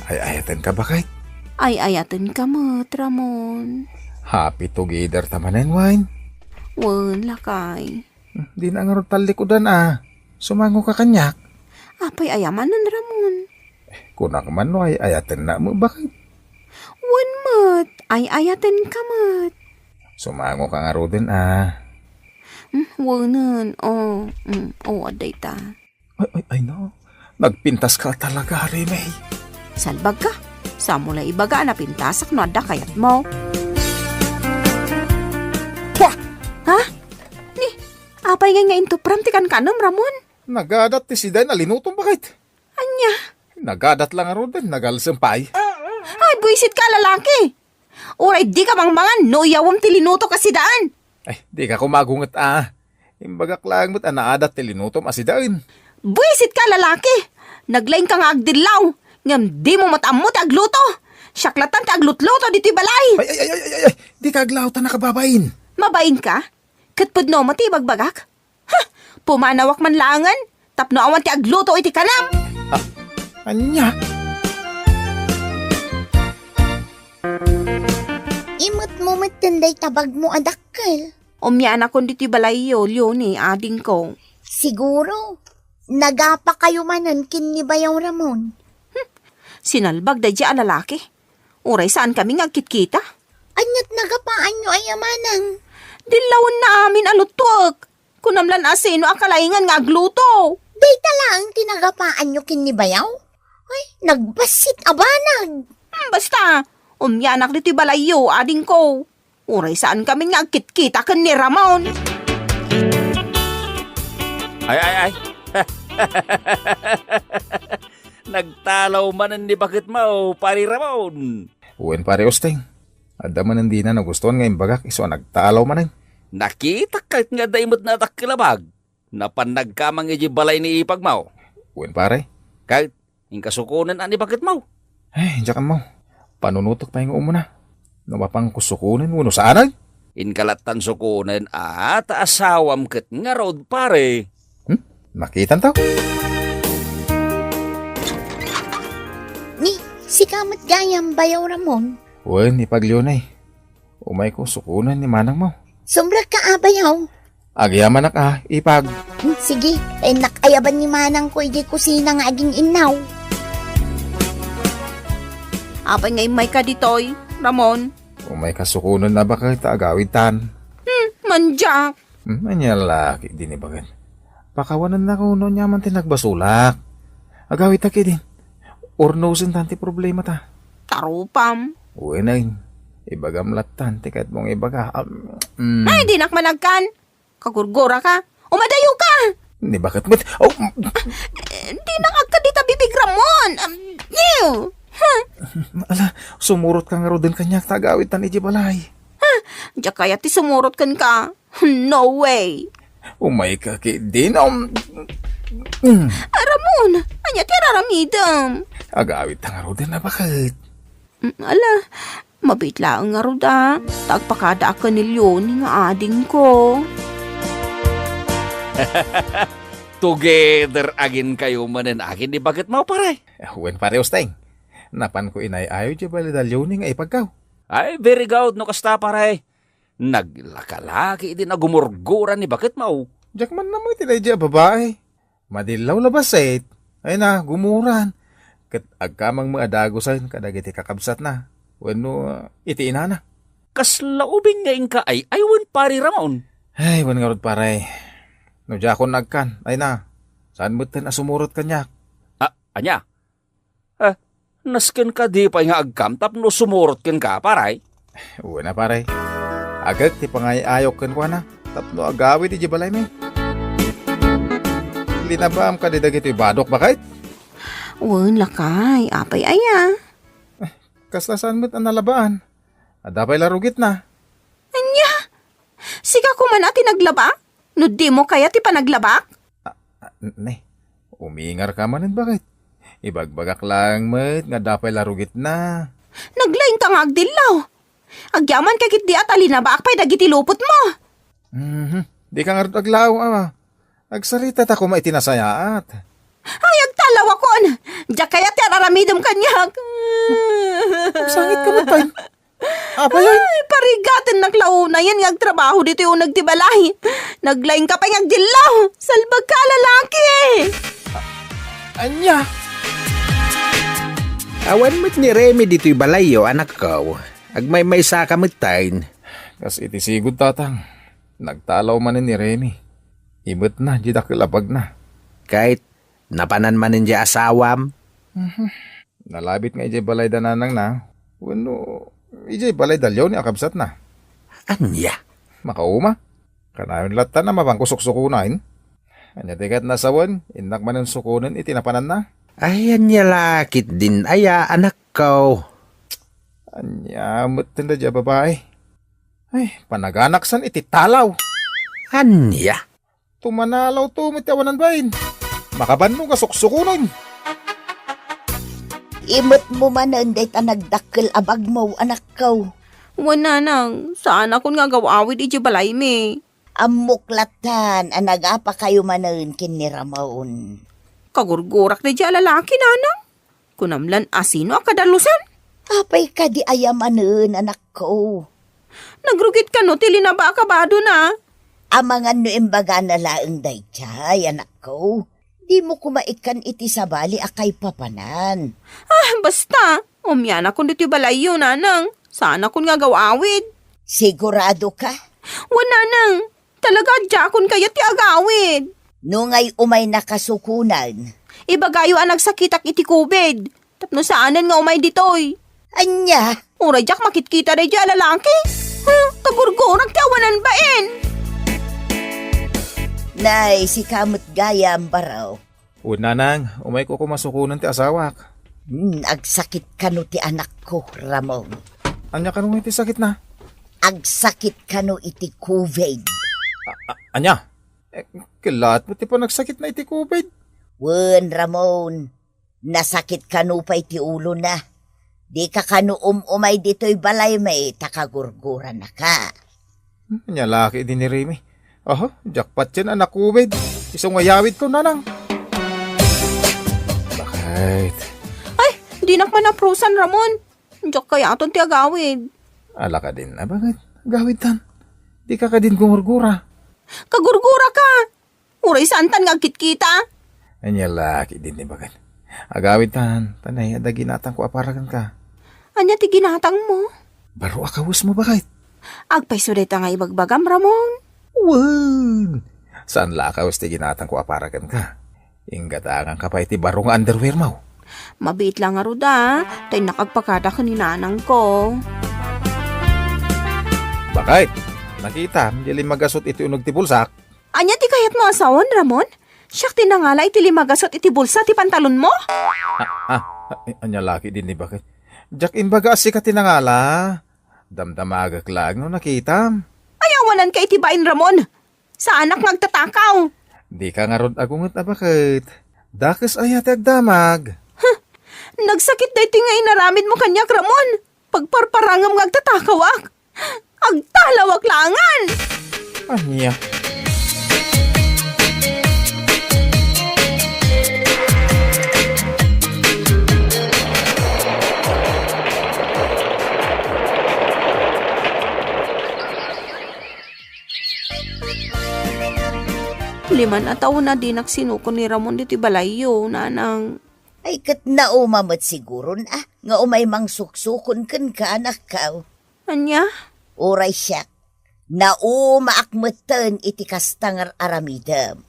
Ay-ayatenka, baket? Ay-ayatenka met, Ramon. Happy together ta manen, wen? Wen, lakay. Dina ngarud tallikudan a. Sumangoka kaniak. Apay aya manen, Ramon? Kunak man no ay-ayatennak met, baket? Wen met, ay-ayatenka met. Sumangoka ngaruden a. Hmm, wenen, o. Hmm, o, adda ita. Ay, ay, ay, no. Nagpintaska talaga, Remey. Salbagka. Saanmo la ibaga a napintasak no adda kayatmo. Pua! Ha? Ni, apay ngay nga intupram ti kankanem, Ramon? Nagadat ti sidaen a linutom, baket? Ania? Nagadat la ngaruden, nagalsem pay. Ay, buisitka, lalaki! Uray dika mangmangan no iyawem ti linutok a sidaen. Ay, dika koma agunget a. Imbagak laeng met a naadat ti linutom a sidaen. Buisitka, lalaki! Naglaingka nga agdillaw, ngem dimo met ammo ti agluto. Siak lattan ti aglutluto ditoy balay. Ay, ay, ay, ay, ay, ay. Dika aglaw ta nakababain. Mabainka? Ket pudno met ti ibagbagak? Ha! Pumanawak man laengen tapno awan ti agluto iti kanam. Ah, ania? Imetmo metten dayta bagmo a dakkel. Umianakon ditoy balayyo, Leonie, adingko. Siguro, nagapakayo manen ken ni Bayaw Ramon. Hmm, sinalbag daydiay a lalaki. Uray saankami nga agkitkita. Aniat nagapaanyo aya manang? Dillawenna amin a luttuek. Kunam lan a sino a kalaingan nga agluto. Dayta laeng ti nagapaanyo ken ni Bayaw? Ay, nagbassit a banag. Hmm, basta, umianak ditoy balayyo, adingko. Uray saankami nga agkitkita ken ni Ramon. Ay, ay, ay. Nagtalaw manen ni baketmo, Pare Ramon. Wen, Pare Usteng. Adda manen dina nagustuan nga imbagak isu a nagtalaw manen. Nakitak ket nga adda imet nga dakkel a bag. Napan nagkamang idiay balay ni ipagmo. Wen, pare. Ket inka sukonen a ni baketmo. Ay, diak ammo. Panunotek pay nga umuna. No mapanko sukonen wenno saanen? Inka lattan sukonen a ta asawam ket ngarud, pare. Hmm? Makitan taw? Ni, sika met gayam, Bayaw Ramon. Wen, Ipag Leone. Umayko sukonen ni manangmo. Sumrekka a, Bayaw. Agyamanak a, Ipag. Hmm, sige, ta innak ayaban ni manangko idiay kusina nga agin-innaw. Apay nga immayka ditoy, Ramon? Umayka sukonen a baket ta agawidtan. Hmm, mandiak. Hmm, ania la ketdin ni baket? Pakawanennaka wenno aniaman ti nagbasolak. Agawidta ketdin. Urnosentan ti problemata. Tarupam. Wen, ibagam lattan ti kayatmo nga ibaga. Am, mm. Ay, dinak man agkan. Kagurguraka. Umadayoka. Ni baket met. Oh. Eh, dinak agkan dita bibig, Ramon. Am, ew. Ha? Ala, sumurotka ngaruden kaniak ta agawidtan idiay balay. Ha? Diak kayat ti sumurot kenka. No way. Umayka ketdin. Um, mm. Ah, Ramon, ania ti ar-aramidem? Agawidta ngaruden a baket. Mm, ala, mabiit laeng ngarud a ta agpakadaak ken ni Leonie nga adingko. Together again kayo manen akin ni baketmo, pare. Wen, Pare Usteng. Napanko inay-ayo diay balay da Leonie nga ipagkaw. Ay, very good no kasta, pare. Naglaka la ketdin a gumurgura ni baketmo. Diak man namuy ti daydiay a babai. Madillaw la bassit. Ay na, gumuran. Ket agkamang met a dagusen kadagiti kakabsatna wenno, ah, iti inana. Kasla ubing nga inka ay-ay wen, Pare Ramon? Ay, wen ngarud, pare. No diakon agkan, ay na, saan metten a sumurot kaniak? Ah, ania? Eh, nasken kadi pay nga agkam tapno sumurot kenka, pare? Wen a, pare. Agek ti pangay-ayok kenkuana tapno agawid idiay balaymi. Tinabaam kadi dagitoy badok, baket? Wen, lakay. Apay aya? Kasla saan met a nalabaan. Adda pay la rugitna. Ania? Sika koma a ti naglaba? No dimo kayat ti panaglabak? Ah, ah, ne, umingarka manen, baket? Ibagbagak laeng met nga adda pay la rugitna. Naglaingka nga agdillaw. Agyamanka ketdi a talinabaak pay dagiti lupotmo. Mhm. Dika ngarud aglaaw, ama. Agsarita ta koma iti nasayaat. Ay, agtalawakon! Diak kayat ti ar-aramidem kaniak. Agsangitka met pay. Apay? Ay, parigatennak la unayen nga agtrabaho ditoy uneg ti balay. Naglaingka pay nga agdillaw. Salbagka a lalaki! Ania? Awan met ni Remy ditoy balayyo, anakko. Agmaymaysaka metten. Kas iti sigud, tatang. Nagtalaw manen ni Remy. Imetna diay dakkel a bagna. Ket napanan manen diay asawam? Mhm. Nalabit nga idiay balay da nanangna, wenno idiay balay da Leonie a kabsatna. Ania? Makauma? Kanayon latta a mapangko suksukonen. Ania ti kayatna a sawen, innak manen sukonen iti napananna? Ay, ania la ketdin aya, anakko? Ania metten daydiay a babai? Ay, panaganaksan iti talaw. Ania? Tumanalawto met ti awanan bain. Makabannog a suksukonen. Imetmo manen dayta nagdakkel a bagmo, anakko. Wen, nanang, saanakon nga agaw-awid idiay balaymi. Ammok lattan a nagapakayo manen ken ni Ramon. Kagurgurak daydiay a lalaki, nanang. Kunam lan a sino a kadalusan? Apay kadi aya manen, anakko? Nagrugit kano ti linabaak a badona? Amangan no imbagana laeng daydiay, anakko. Dimo koma ikkan iti sabali a kaipapanan. Ah, basta! Umianakon ditoy balayyo, nanang. Saanakon nga agaw-awid. Siguradoka? Wen, nanang. Talaga, diakon kayat ti agawid. No ngay umaynaka sukonen. Ibagayo a nagsakitak iti covid. Tapno saanen nga umay ditoy. Ania? Uray diak makitkita daydiay a lalaki. Huh, kagurgurak ti awanan bain. Nay, sika met gayam, baro. Wen, nanang, umayko koma sukonen ti asawak. Hmm, agsakit kano ti anakko, Ramon. Ania kano ngay ti sakitna? Agsakit kano iti covid. A-, a-, ania? Eh, kellaat met ti panagsakitna iti covid. Wen, Ramon, nasakit kano pay ti ulona. Dika kano um-umay ditoy balaymi ta kagurguranaka. Ania la ketdi ni Remy? Aha, diak patien a na-covid. Isu nga yawidko, nanang. Baket? Ay, dinak man aprusan, Ramon. Diak kayaton ti agawid. Ala kadin a, baket? Agawidtan. Dika kadin gumurgura. Kagurguraka! Uray saantan nga agkitkita. Ania la ketdi ni, baket? Agawidtan, ta nay, adda ginatangko a para kenka. Ania ti ginatangmo? Baro a kawesmo, baket. Agpayso dayta nga ibagbagam, Ramon. Wen! Saan la a kawes ti ginatangko a para kenka. Inggatanganka pay ti baro nga underwearmo. Mabiit la ngarud a, ta innak agpakada ken ni nanangko. Baket, nakitam, di limmagasut iti uneg ti bulsak. Ania ti kayatmo a sawen, Ramon? Siak ti nangala iti limmagasut iti bulsa ti pantalonmo? Ah, ah, ah, ania la ketdi ni, baket? Diak imbaga a sika ti nangala. Damdamagek laeng no nakitam. Ay, awananka iti bain, Ramon. Saanak nga agtatakaw. Dika ngarud agunget a, baket. Dakes aya ti agdamag. Huh! Nagsakit daytoy nga inaramidmo kaniak, Ramon. Pagparparangem nga agtatakawak. Agtalawak laengen! Ania? Liman a tawen a dinak sinukon ni Ramon ditoy balayyo, nanang. Ay, ket nauma met siguron a nga umay mangsuksukon kenka, anakko. Ania? Uray siak, naumaak metten iti kasta nga ar-aramidem.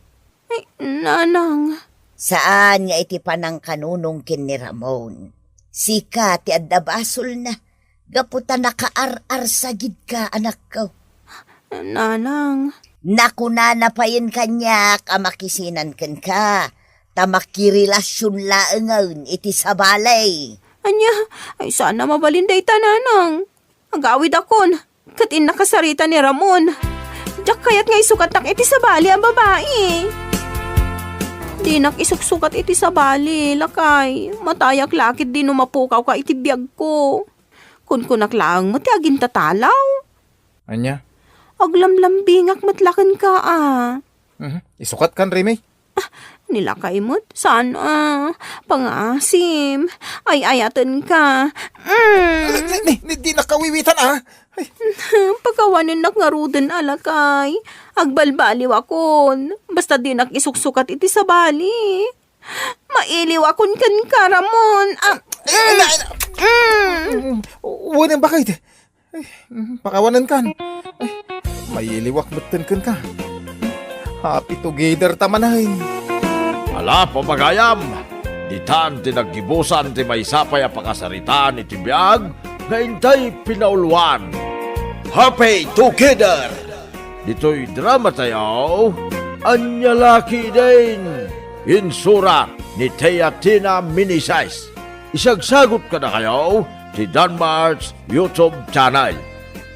Ay, nanang. Saan nga iti panangkanunong ken ni Ramon. Sika ti adda basolna, gapu ta nakaar-arsagidka, anakko. Nanang. Nakunana payen kaniak a makisinan kenka, ta makirelasion laengen iti sabali. Ania, ay, saan a mabalin dayta, nanang. Agawidakon, ket innak a sarita ni Ramon. Diak kayat nga isukatnak iti sabali a babai. Dinak isuksukat iti sabali, lakay. Matayak la ketdi no mapukawka iti biagko. Kunkunak laeng met ti agintatalaw. Ania? Aglamlambingak met la kenka, a. Mhm. Isukatkan, Remy. Ni lakay met, saan a? Pangaasim. Ay-ayatenka. Mm. Ni, ni, ni, dinak kawiwitan, a. Ay. Pakawanennak ngaruden a, lakay. Agbalbaliwakon. Basta dinak isuksukat iti sabali. Mailiwakon kenka, Ramon. A, mm. Ay, ay, ay. Mm. Mm, wen, bakit? Ay, mm, pakawanenkan. Ay, mailiwak metten kenka. Happy together ta manen. Ala, pagayam, ditan ti naggibusan ti maysa pay a pakasaritaan iti biag nga intay pinauluan. Happy together! Ditoy drama tayo, Ania La Ketdin, insurat ni Tia Tina Meneses. Isagsagut kadakayo ti Danmart's YouTube channel.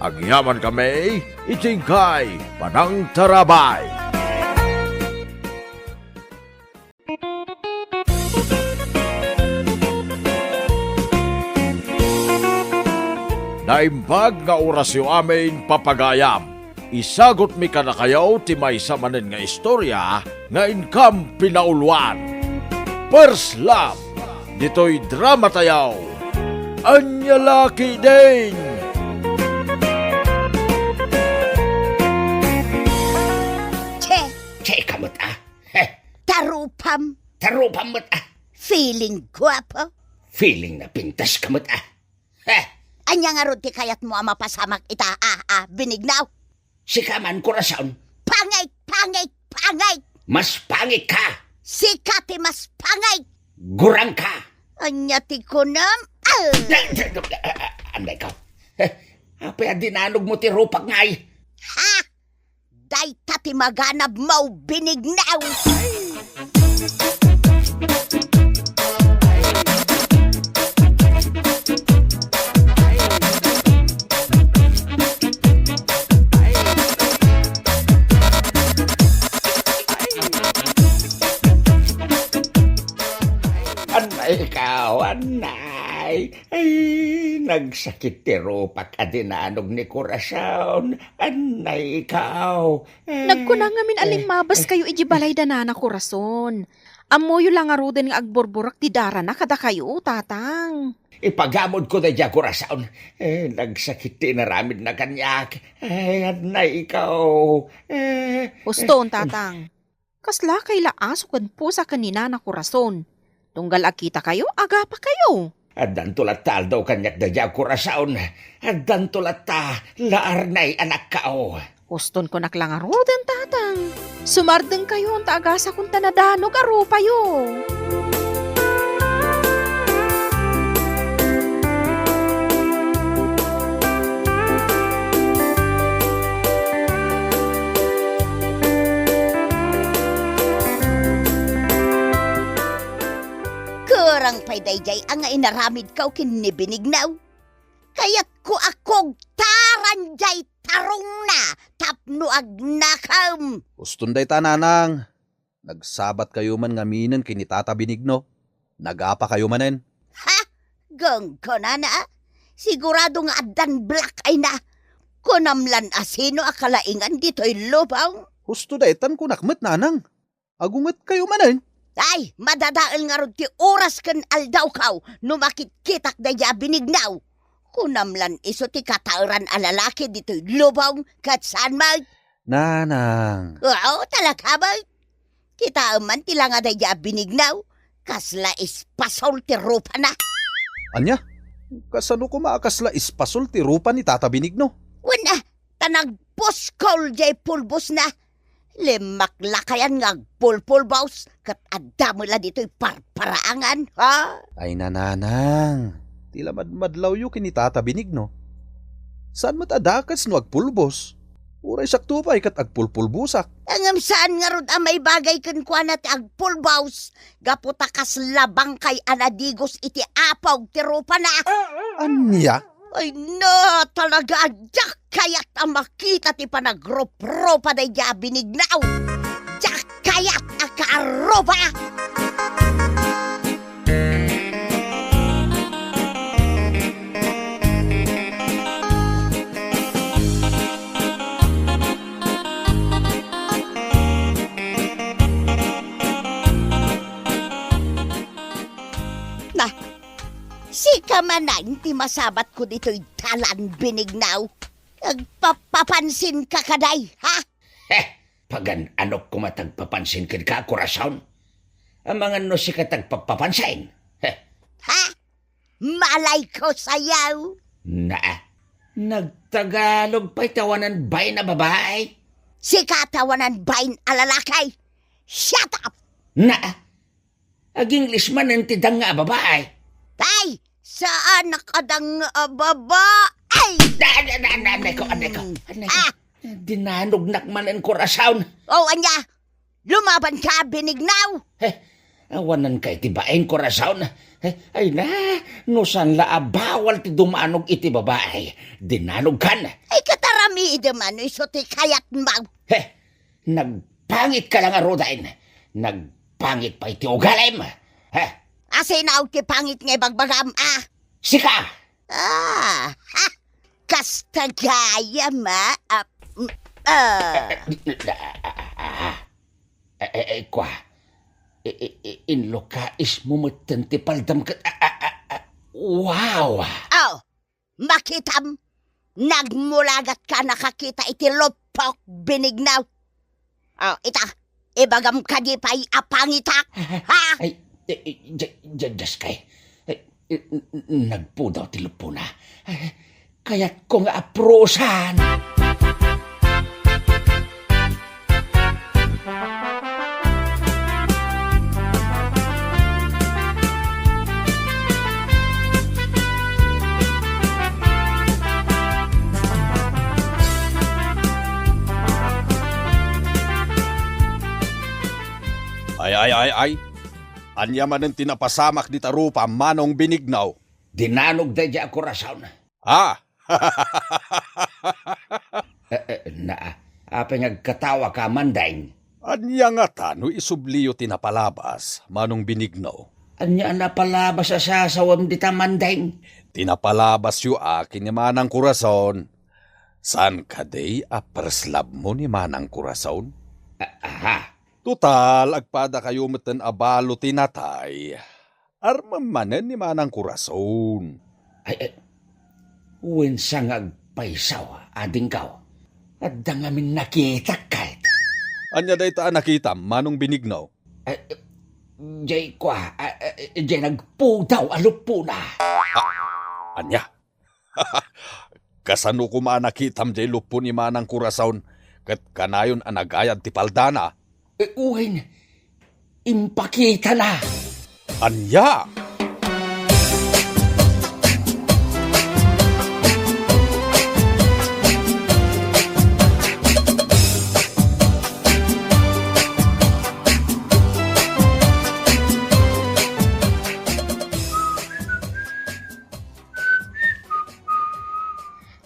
Agyaman kami iti inkay panangtarabay. Naimbag nga orasyo amin, papagayam. Isagutmi kadakayo ti maysa manen nga istorya nga inkam pinauluan. First Love, ditoy drama tayo, Ania La Ketdin. Che! Che ka met, a? Heh. Tarupam. Tarupam met, a? Feeling guapo. Feeling napintas ka met, a? Heh. Ania ngarud ti kayatmo a mapasamak ita, a, a, Benigno? Sika man, Corazon. Pangit, pangit, pangit! Mas pangit ka! Sika ti mas pangit! Gurang ka! Ania ti kunam? Ah! Anday ka. Heh. Apay a dinanogmo ti rupak ngay? Ha? Dayta ti maganabmo, Benigno! Anay ikaw, anay. Ay, nagsakit ti rupak a dinanog ni Corazon. Anay ikaw. Eh, nagkuna ngamin a eh, limmabas eh. Kayo iti balay da Nana Corazon. Ammoyo la ngaruden nga agburburek ti darana kadakayo, Tatang. Ipagamodko daydiay, Corazon. Eh, nagsakit ti inaramidna kaniak. Eh, anay ikaw. Eh, huston, eh, Tatang. Kasla kay la aso ken pusa ken ni Nana Corazon. Tunggal agkitakayo, agapakayo. Addanto latta aldaw kaniak daydiay, Corazon. Addanto latta la arnay anakko. Huston kunak la ngaruden, Tatang. Sumardengkayon ta agasakon ta nadanog a rupayo. Kurang pay daydiay a nga inaramidko ken ni Benigno. Kayatko a kugtaran diay tarongna tapno agnakem. Huston dayta, Nanang. Nagsabatkayo man ngaminen ken ni Tata Benigno. Nagapakayo manen. Ha? Gangganana, a? Sigurado nga addan black eye na. Kunam lan a sino a kalaingan ditoy lubong? Husto daytan kunak met, Nanang. Agungetkayo manen. Ay, madadael ngarud ti oras ken aldawko no makitkitak daydiay a Benigno. Kunam lan isu ti kataeran a lalaki ditoy lubong ket saan met? Nanang. Oo, talaga met. Kitaem man ti langa daydiay a Benigno, kasla espasol ti rupana. Ania? Kasano koma a kasla espasol ti rupa ni Tata Benigno? Wen a, ta nagpuskol diay pulbosna. Limmaklakayan nga agpulpulbos, ket adda met la ditoy parparaangan, ha? Ay, Nanang, ti la madmadlawyo ken ni Tata Benigno. Saan met a dakes no agpulbos? Uray sakto pay ket agpulpulbosak. Ngem saan ngarud a maibagay kenkuana ti agpulbos, gapu ta kasla bangkay a nadigos iti apog ti rupana. Ania? Ay na, talaga, diak kayat a makita ti panagrupropa daydiay a binignaw. Diak kayat a karupa. Na, sika manen ti masabatko ditoy dalan, binignaw. Agpapapansinka kadi, ha? Heh, pagan-anok koma ti agpapansin kenka, Corazon. Amangan no sika ti agpapapansin. Heh. Ha? Malayko sayo. Naa, nagtagalog pay ti awanan bain a babai. Sika ti awanan bain a lalaki. Shut up! Naa, ag-English manen ti danga a babai. Ay, saan a kadanga a babai? Da, da, da, da, aneko, aneko, aneko. Ah! Dinanognak manen, Corazon. Oh, ania? Lumabanka, binignaw! Heh, awananka iti bain, Corazon. Heh, ay na, no saan la a bawal ti dumanog iti babai, dinanogkan. Ay, kataramidem a no isu ti kayatmo. Heh, nagpangitka la ngaruden. Nagpangit pay ti ugalim. Heh. Asino ti pangit nga ibagbagam, a? Sika! Ah, ha! Kasta gayam, a? Ah, mm, ah. Eh, eh, eh, kua. Eh, eh, eh, inlukais mo metten ti paldam ket, ah, ah, ah, ah. Wow! Oh, makitam? Nagmulagat ka nakakita iti lupok, binignaw. Oh, ita, ibagam kadi pay a pangitak, ha? Ay, eh, eh, ja-, ja-, Dios kay. Eh, eh, n-, n-, nagpudaw ti lupona. Eh, kayatko nga aprusan. Ay, ay, ay, ay. Ania manen ti napasamak dita rupa, Manong Benigno? Dinanog daydiay a Corazon. Ah! Eh, eh, naa, apay nga agkatawaka, Mandeng? Ania ngata no isubliyo ti napalabas, Manong Benigno? Ania a napalabas a sasawem dita, Mandeng? Ti napalabasyo a ken ni Manang Corazon. Saan kadi a first love mo ni Manang Corazon? A-, aha. Total, agpadakayo metten a balo ti natay. Armem manen ni Manang Corazon. Ay, ay, wen sa nga agpaysaw, adingko. Adda ngamin nakitak, kayat. Ania dayta a nakitam, Manong Benigno? Ay, jay kua, a, a, jay nagpudaw a lupona. Ah, ania? Kasano koma a nakitam jay luppo ni Manang Corazon ket kanayon a nagayad ti paldana? Eh, wen, impakitana. Ania?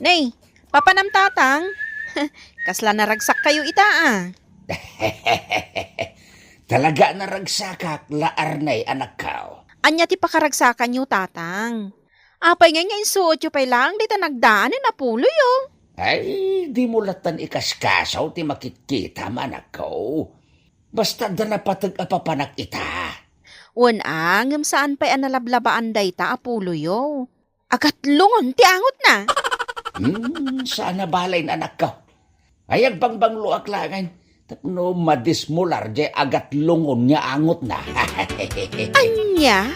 Nay, papanam, Tatang? Kasla naragsakkayo ita, a? Talaga a naragsakak, la Arnay, anakko. Ania ti pakaragsakanyo, Tatang? Apay ngay nga insuotyo pay laeng dayta nagdaanen a puloyo? Ay, dimo lattan ikaskaso ti makitkitam, anakko. Basta adda napateg a papanak ita. Wen a, ngem saan pay a nalablabaan dayta a puloyo. Agatlongon ti angotna. Hmm, saan a balayen, anakko. Ay, agbangbangloak laengen tapno madismular jay agatlongon nga angotna. Ania?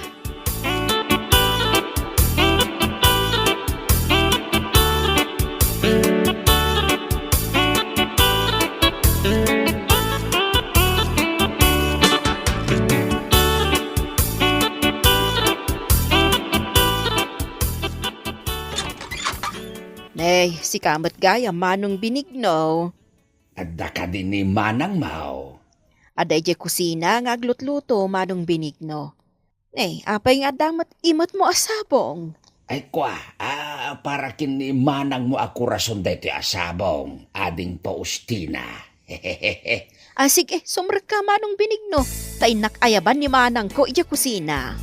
Nay, si Sika met gayam, Manong Benigno. Adda kadi ni manangmo? Adda idiay kusina nga aglutluto, Manong Benigno. Ne, apay nga adda met imetmo a sabong? Ay, kua, a, para ken ni manangmo a korason daytoy a sabong, Ading Faustina. A, sige, sumrekka, Manong Benigno, ta innak ayaban ni manangko idiay kusina.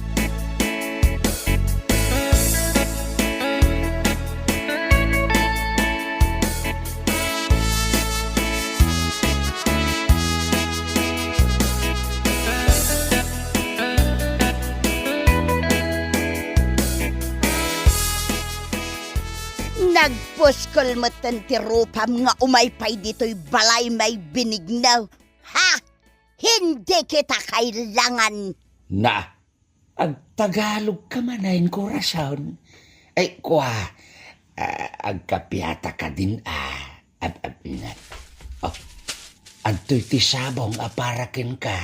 Nagpuskol metten ti rupam nga umay pay ditoy balay, Manong Benigno. Ha? Hindi kita kailangan. Na, agtagalog ka manen, korason. Ay, kua, a, agkapiata kadin, a. Ab-, ab-, na. Oh, adtoy ti sabong a para kenka,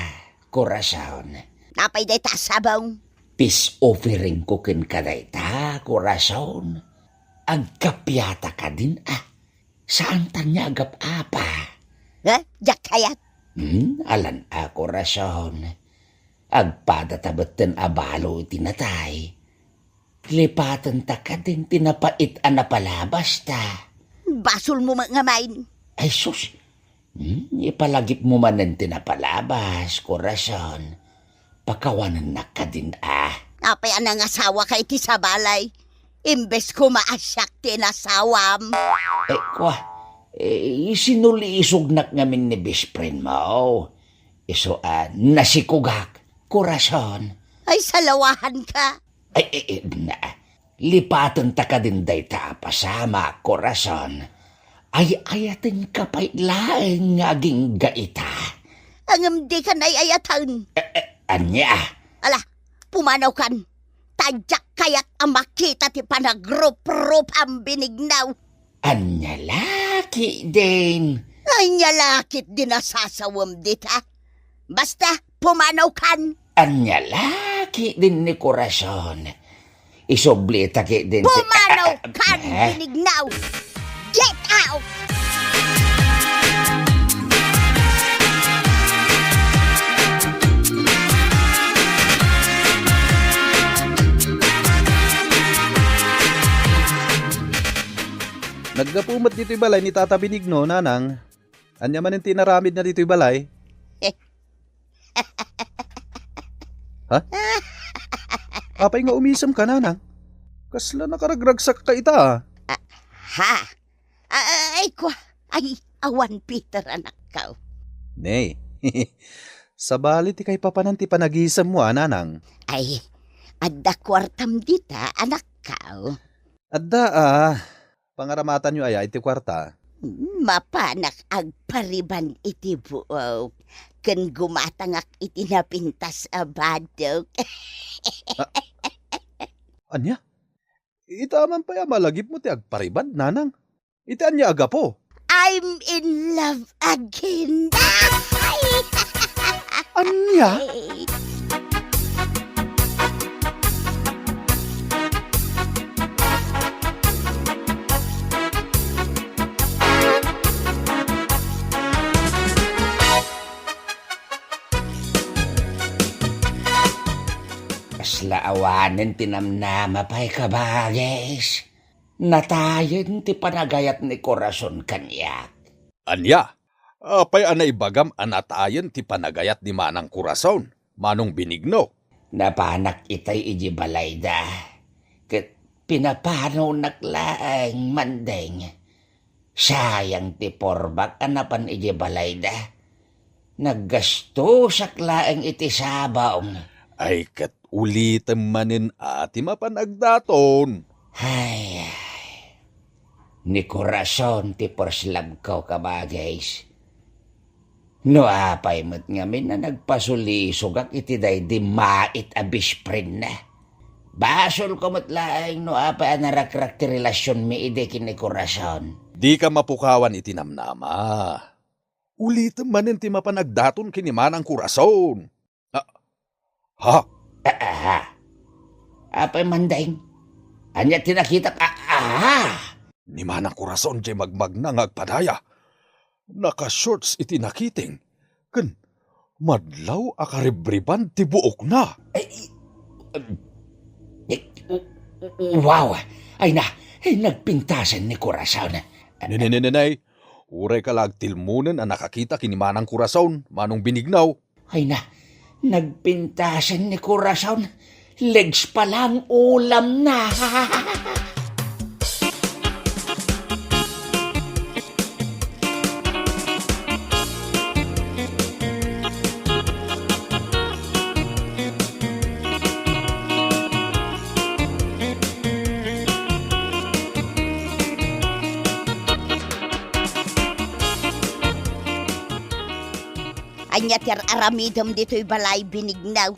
korason. Apay dayta a sabong? Peace offering ko kenka dayta, korason. Agkapiata kadin, a. Saantan nga agap-apa. Ha? Diak kayat? Hmm, alan a, korason. Agpadata metten a balo iti natay. Lipatenta kadin ti napait a napalabasta. Basolmo met ngamin. Ay, sus. Hmm, ipalagipmo manen ti napalabas, korason. Pakawanennak kadin, a. Apay a nangasawaka iti sabali? Imbes koma a siak ti inasawam. Eh, kua, eh, sinulisognak ngamin ni best friendmo. Isu a nasikogak, korason. Ay, salawahanka. Ay, eh, eh, na, lipatenta kadin dayta a pasamak, korason. Ay-ayatenka pay laeng nga agingga ita. Ngem dika ay-ayaten. Eh, eh, ania? Ala, pumanawkan. Ta diak kayat a makita ti panagruprupam, Benigno. Ania la ketdin? Ania la ketdin a sasawem dita? Basta, pumanawkan. Ania la ketdin ni korason? Isublita ketdin ti... Pumanawkan, eh? Benigno! Get out! Naggapu met ditoy balay ni Tata Benigno, Nanang. Ania manen ti inaramidna ditoy balay? Ha? Apay nga umisemka, Nanang? Kasla nakaragragsakka ita, a. Ah, ha? A-, ay, kua. Ay, awan, Peter, anakko. Ne. Sabali ti kaipapanan ti panagisemmo, a, Nanang. Ay, adda kuartam dita, anakko. Adda, a. Pangaramatanyo aya iti kuarta? Mapanak agpariban iti buok ken gumatangak iti napintas a badok. A-, ania? Ita man pay a malagipmo ti agpariban, Nanang? Iti ania a gapu? I'm in love again. Ania? Kasla awanen ti namnama pay, kabagis. Natayen ti panagayat ni Corazon kaniak. Ania? Apay a naibagam a natayen ti panagayat ni Manang Corazon, Manong Benigno? Napanak itay idiay balayda, ket pinapanonak laeng, Mandeng. Sayang ti purbak a napan idiay balayda. Naggastosak laeng iti sabong. Ay, ket ulitem manen a ti mapan agdaton. Ay, ay. Ni Corazon ti first love ko, kabagis. No apay met ngamin a nagpasulisogak iti daydi mait a best friend na. Basolko met laeng no apay a narakrak ti relasionmi idi ken ni Corazon. Dika mapukawan iti namnama. Ulitem manen ti mapan agdaton ken ni Manang Corazon. Ah, ha? Ah, ah, ha? Apay, Mandeng? Ania ti nakitak? Ah, ah, ha? Ni Manang Corazon diay magmagna nga agpadaya. Naka-shorts iti nakiting, ken madlaw a karibriban ti buokna. Ay, i-, wow! Ay na, ay, nagpintasen ni Corazon. Ne, ne, ne, ne, ne. Uray ka la agtilmonen a nakakita ken ni Manang Corazon, Manong Benigno. Ay na, nagpintasen ni Corazon. Legs pa lang ulamna. Ania ti ar-aramidem ditoy balay, Benigno?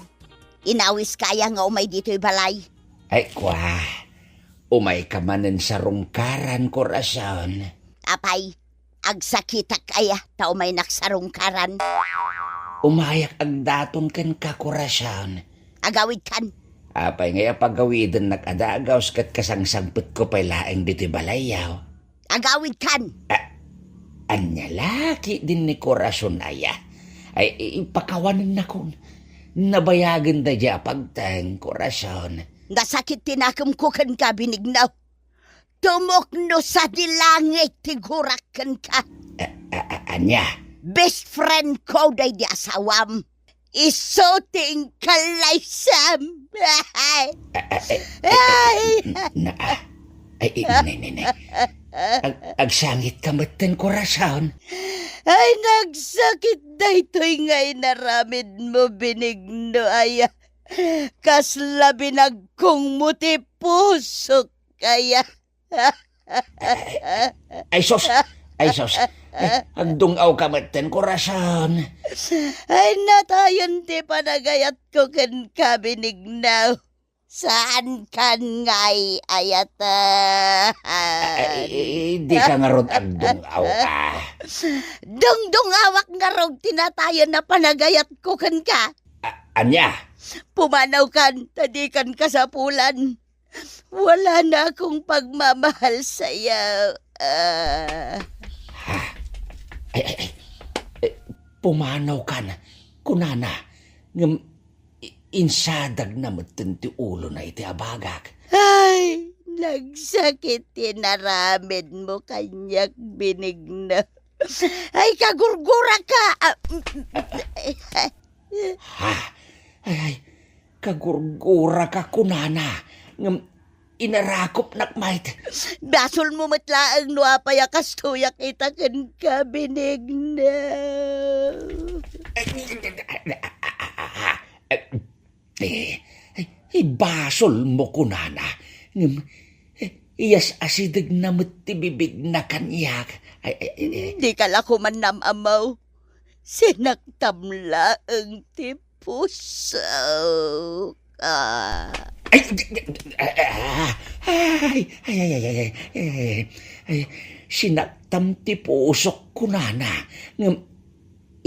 Inawiska aya nga umay ditoy balay? Ay, kua, umayka manen sarungkaran, Corazon. Apay, agsakitak aya ta umaynak sarungkaran? Umayak agdaton kenka, Corazon. Agawidkan. Apay ngay a pagawidennak a dagus ket kasangsangpetko pay laeng ditoy balayyo? Agawidkan! A-, ania la ketdin ni Corazon aya? Ay, i-, ipakawanennakon. Nabayagen daydiay a pagteng, Corazon. Nasakit ti nakemko kenka, Benigno. Tumukno sadi langit ti gurak kenka. A-, a-, a-, ania? Best friend ko daydi asawam. Isu ti inkallaysam. Ay, ay, ay, ay, ay, ay, na, ah. Ay, ay, nay, nay, nay. Ag-, agsangitka metten, Corazon. Ay, nagsakit daytoy nga inaramidmo, Benigno, aya. Kasla binagkongmo ti pusok, aya. Ay, sus! Ay, sus! Ay, agdung-awka metten, Corazon. Ay, natayon ti panagayatko kenka, Benigno. Saankan nga ay-ayatan? Ay, dika ngarud agdung-aw, ah. Dungdung-awak ngarud ti natayon a panagayatko kenka. A-, ania? Pumanawkan, ta dikan kasapulan. Wala na akong pagmamahal sayo. Ah. Ha? Ay, ay, ay. Eh, pumanawkan, kunana, ngem i-, insadagna metten ti ulona iti abagak. Ay, nagsakit ti inaramidmo kaniak, Benigno. Ay, kagurguraka! Ah, Ha? Ay, ay, kagurguraka kunana, ngem inarakupnak met. Basolmo met laeng no apay a kastoyak ita kenka, Benigno. Eh, eh, ibasolmo kunana, ngem, eh, iyas-asidegna met ti bibigna kaniak. Ay, ay, ay, ay. Dika la koma nam-ammo. Sinaktam laeng ti pusok. Ah. Ay, ay, ay, ay, ay, ay, ay, ay, ay, ay, sinaktam ti pusok kunana, ngem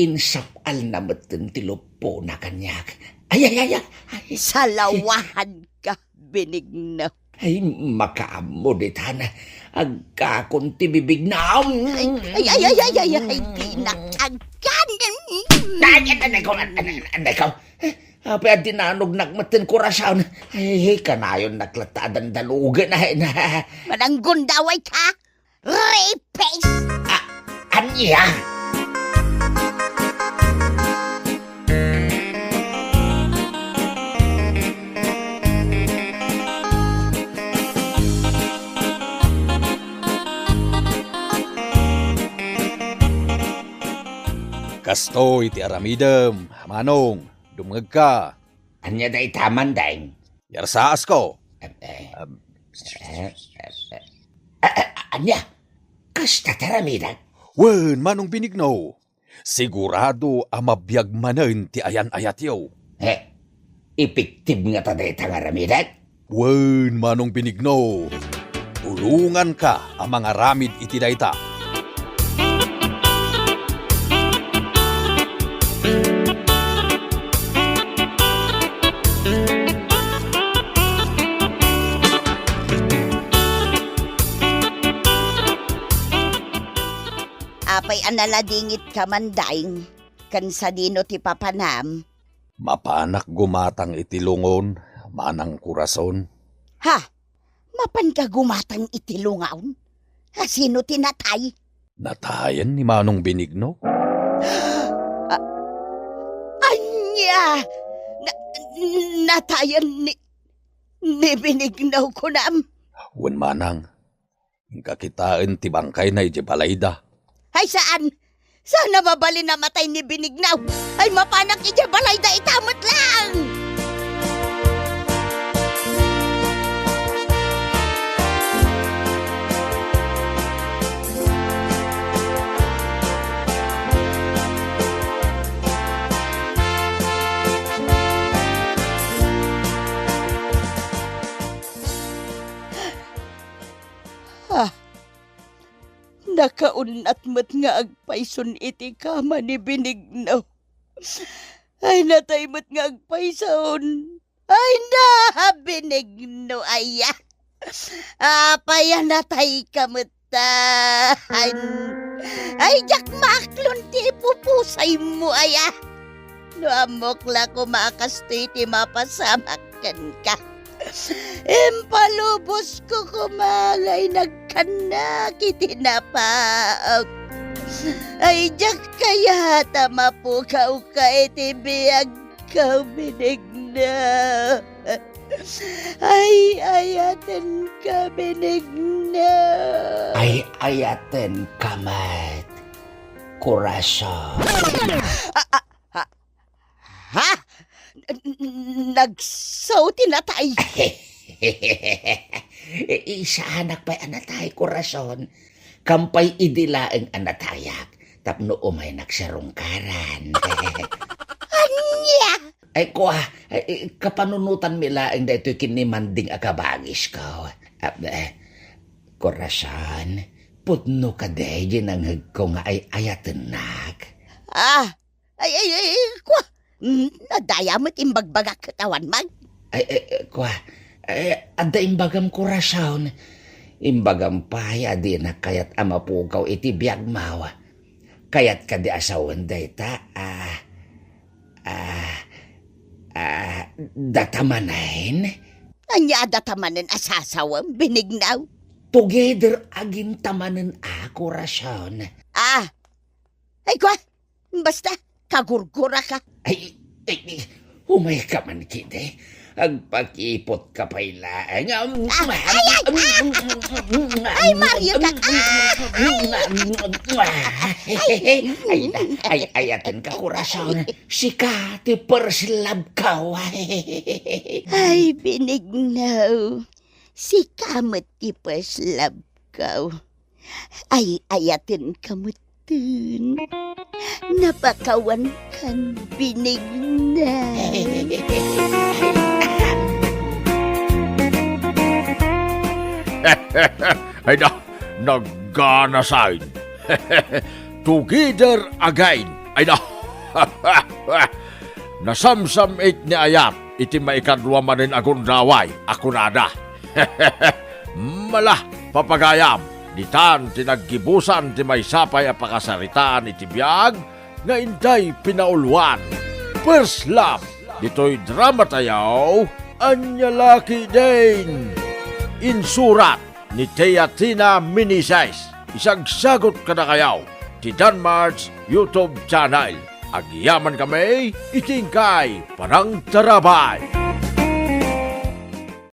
insap-alna metten ti luppona kaniak. Ay, ay, ay, ay, ay. Salawahanka, Benigno. Ay, makaammo ditan. Agkakon ti bibigna. Ay, ay, ay, ay, ay, ay, ay, di nakagan. Ay, ay, ay, ay, ay, ay, ay, ay. Eh, apay a dinanognak metten, Corazon. Ay, kanayonnak latta a dandalugen, ay, na. Mananggundaway ka? Rapist! Ah, ania? Kastoy ti aramidem, Manong. Dumngegka. Ania dayta, Mandeng? Yarsaasko. Eh, eh. Am, eh, eh, eh. A-, a-, ania? Kasta ti aramidek? Wen, Manong Benigno. Sigurado a mabiag manen ti ayan-ayatyo. Eh, epektibo ngata dayta nga aramidek? Wen, Manong Benigno, tulonganka a mangaramid iti dayta. Apay a naladingitka man, Dayng? Ken sadino ti papanam? Mapanak gumatang iti lungon, Manang Corazon. Ha? Mapanka gumatang iti lungon? A, sino ti natay? Natayen ni Manong Benigno. A-, ania? Na-, natayen ni, ni Benigno, kunam? Wen, Manang. Inka kitaen ti bangkayna idiay balayda. Ay, saan? Saan a mabalin a matay ni Benigno? Ay, mapanak idiay balayda ita met laeng! Ah, nakaunnat met nga agpayson iti kama ni Benigno. Ay, natay met nga agpayson. Ay, na, Benigno, aya. Apay a natayka met ta. Ay, ay, diak maaklon ti ipupusaymo, aya. No ammok la koma a kastoy ti mapasamak kenka. Impalubosko koma nga inagkannak iti napaak. Ay, diak kayat a mapukawka iti biagko, Benigno. Ay, ayatenka, Benigno. Ay, ayatenka met, Corazon. A-, a-, Ha? Ha? N-, n-, nagsaw ti natay? Saanak pay a natay, Corazon. Kampay idi laeng a natayak tapno umaynak sarungkaran. Ania? Ay, kua, ay, kapanunotanmi laeng daytoy ken ni Manding a kabagisko. Ah, eh, Corazon, pudno kadi diay nangngegko nga ay-ayatennak? Ah, Ay, ay, ay, ay, kua, mm, nadaya met imbagbagak ket awan man. Ay, ay, ay, kua, ay, adda imbagam, Corazon. Imbagam pay a dinak kayat a mapukaw iti biagmo. Kayat kadi a sawen dayta, ah, ah, ah, data manen? Ania a data manen a sasawem, Benigno? Together again ta manen a, Corazon. Ah, Ay, kua, basta, kagurguraka. Ay, ay, ay, umayka man kidi. Agpakipotka pay laeng. Ah, ay, ay, ah! Ay, Mario, tak-, ah! Ay, ay, ay, ayatenka, Corazon. Sika ti first love ko. Ay, Benigno. Sika met ti first love ko. Ay-ayatenka metten. Napakawankan, Benigno. Ay da, naganasain. Together again. Ay da. Nasamsam-it ni Ayat iti maikadua manen a gundaway a kunada. Mala, papagayam, ditan ti naggibusan ti maysa pay a pakasaritaan iti biag nga intay pinauluan. First love, ditoy drama tayo, ania la ketdin. Insurat ni Teatina Meneses, isagsagut kadakayo ti Danmart's YouTube channel. Agyamankami iti inkay panangtarabay.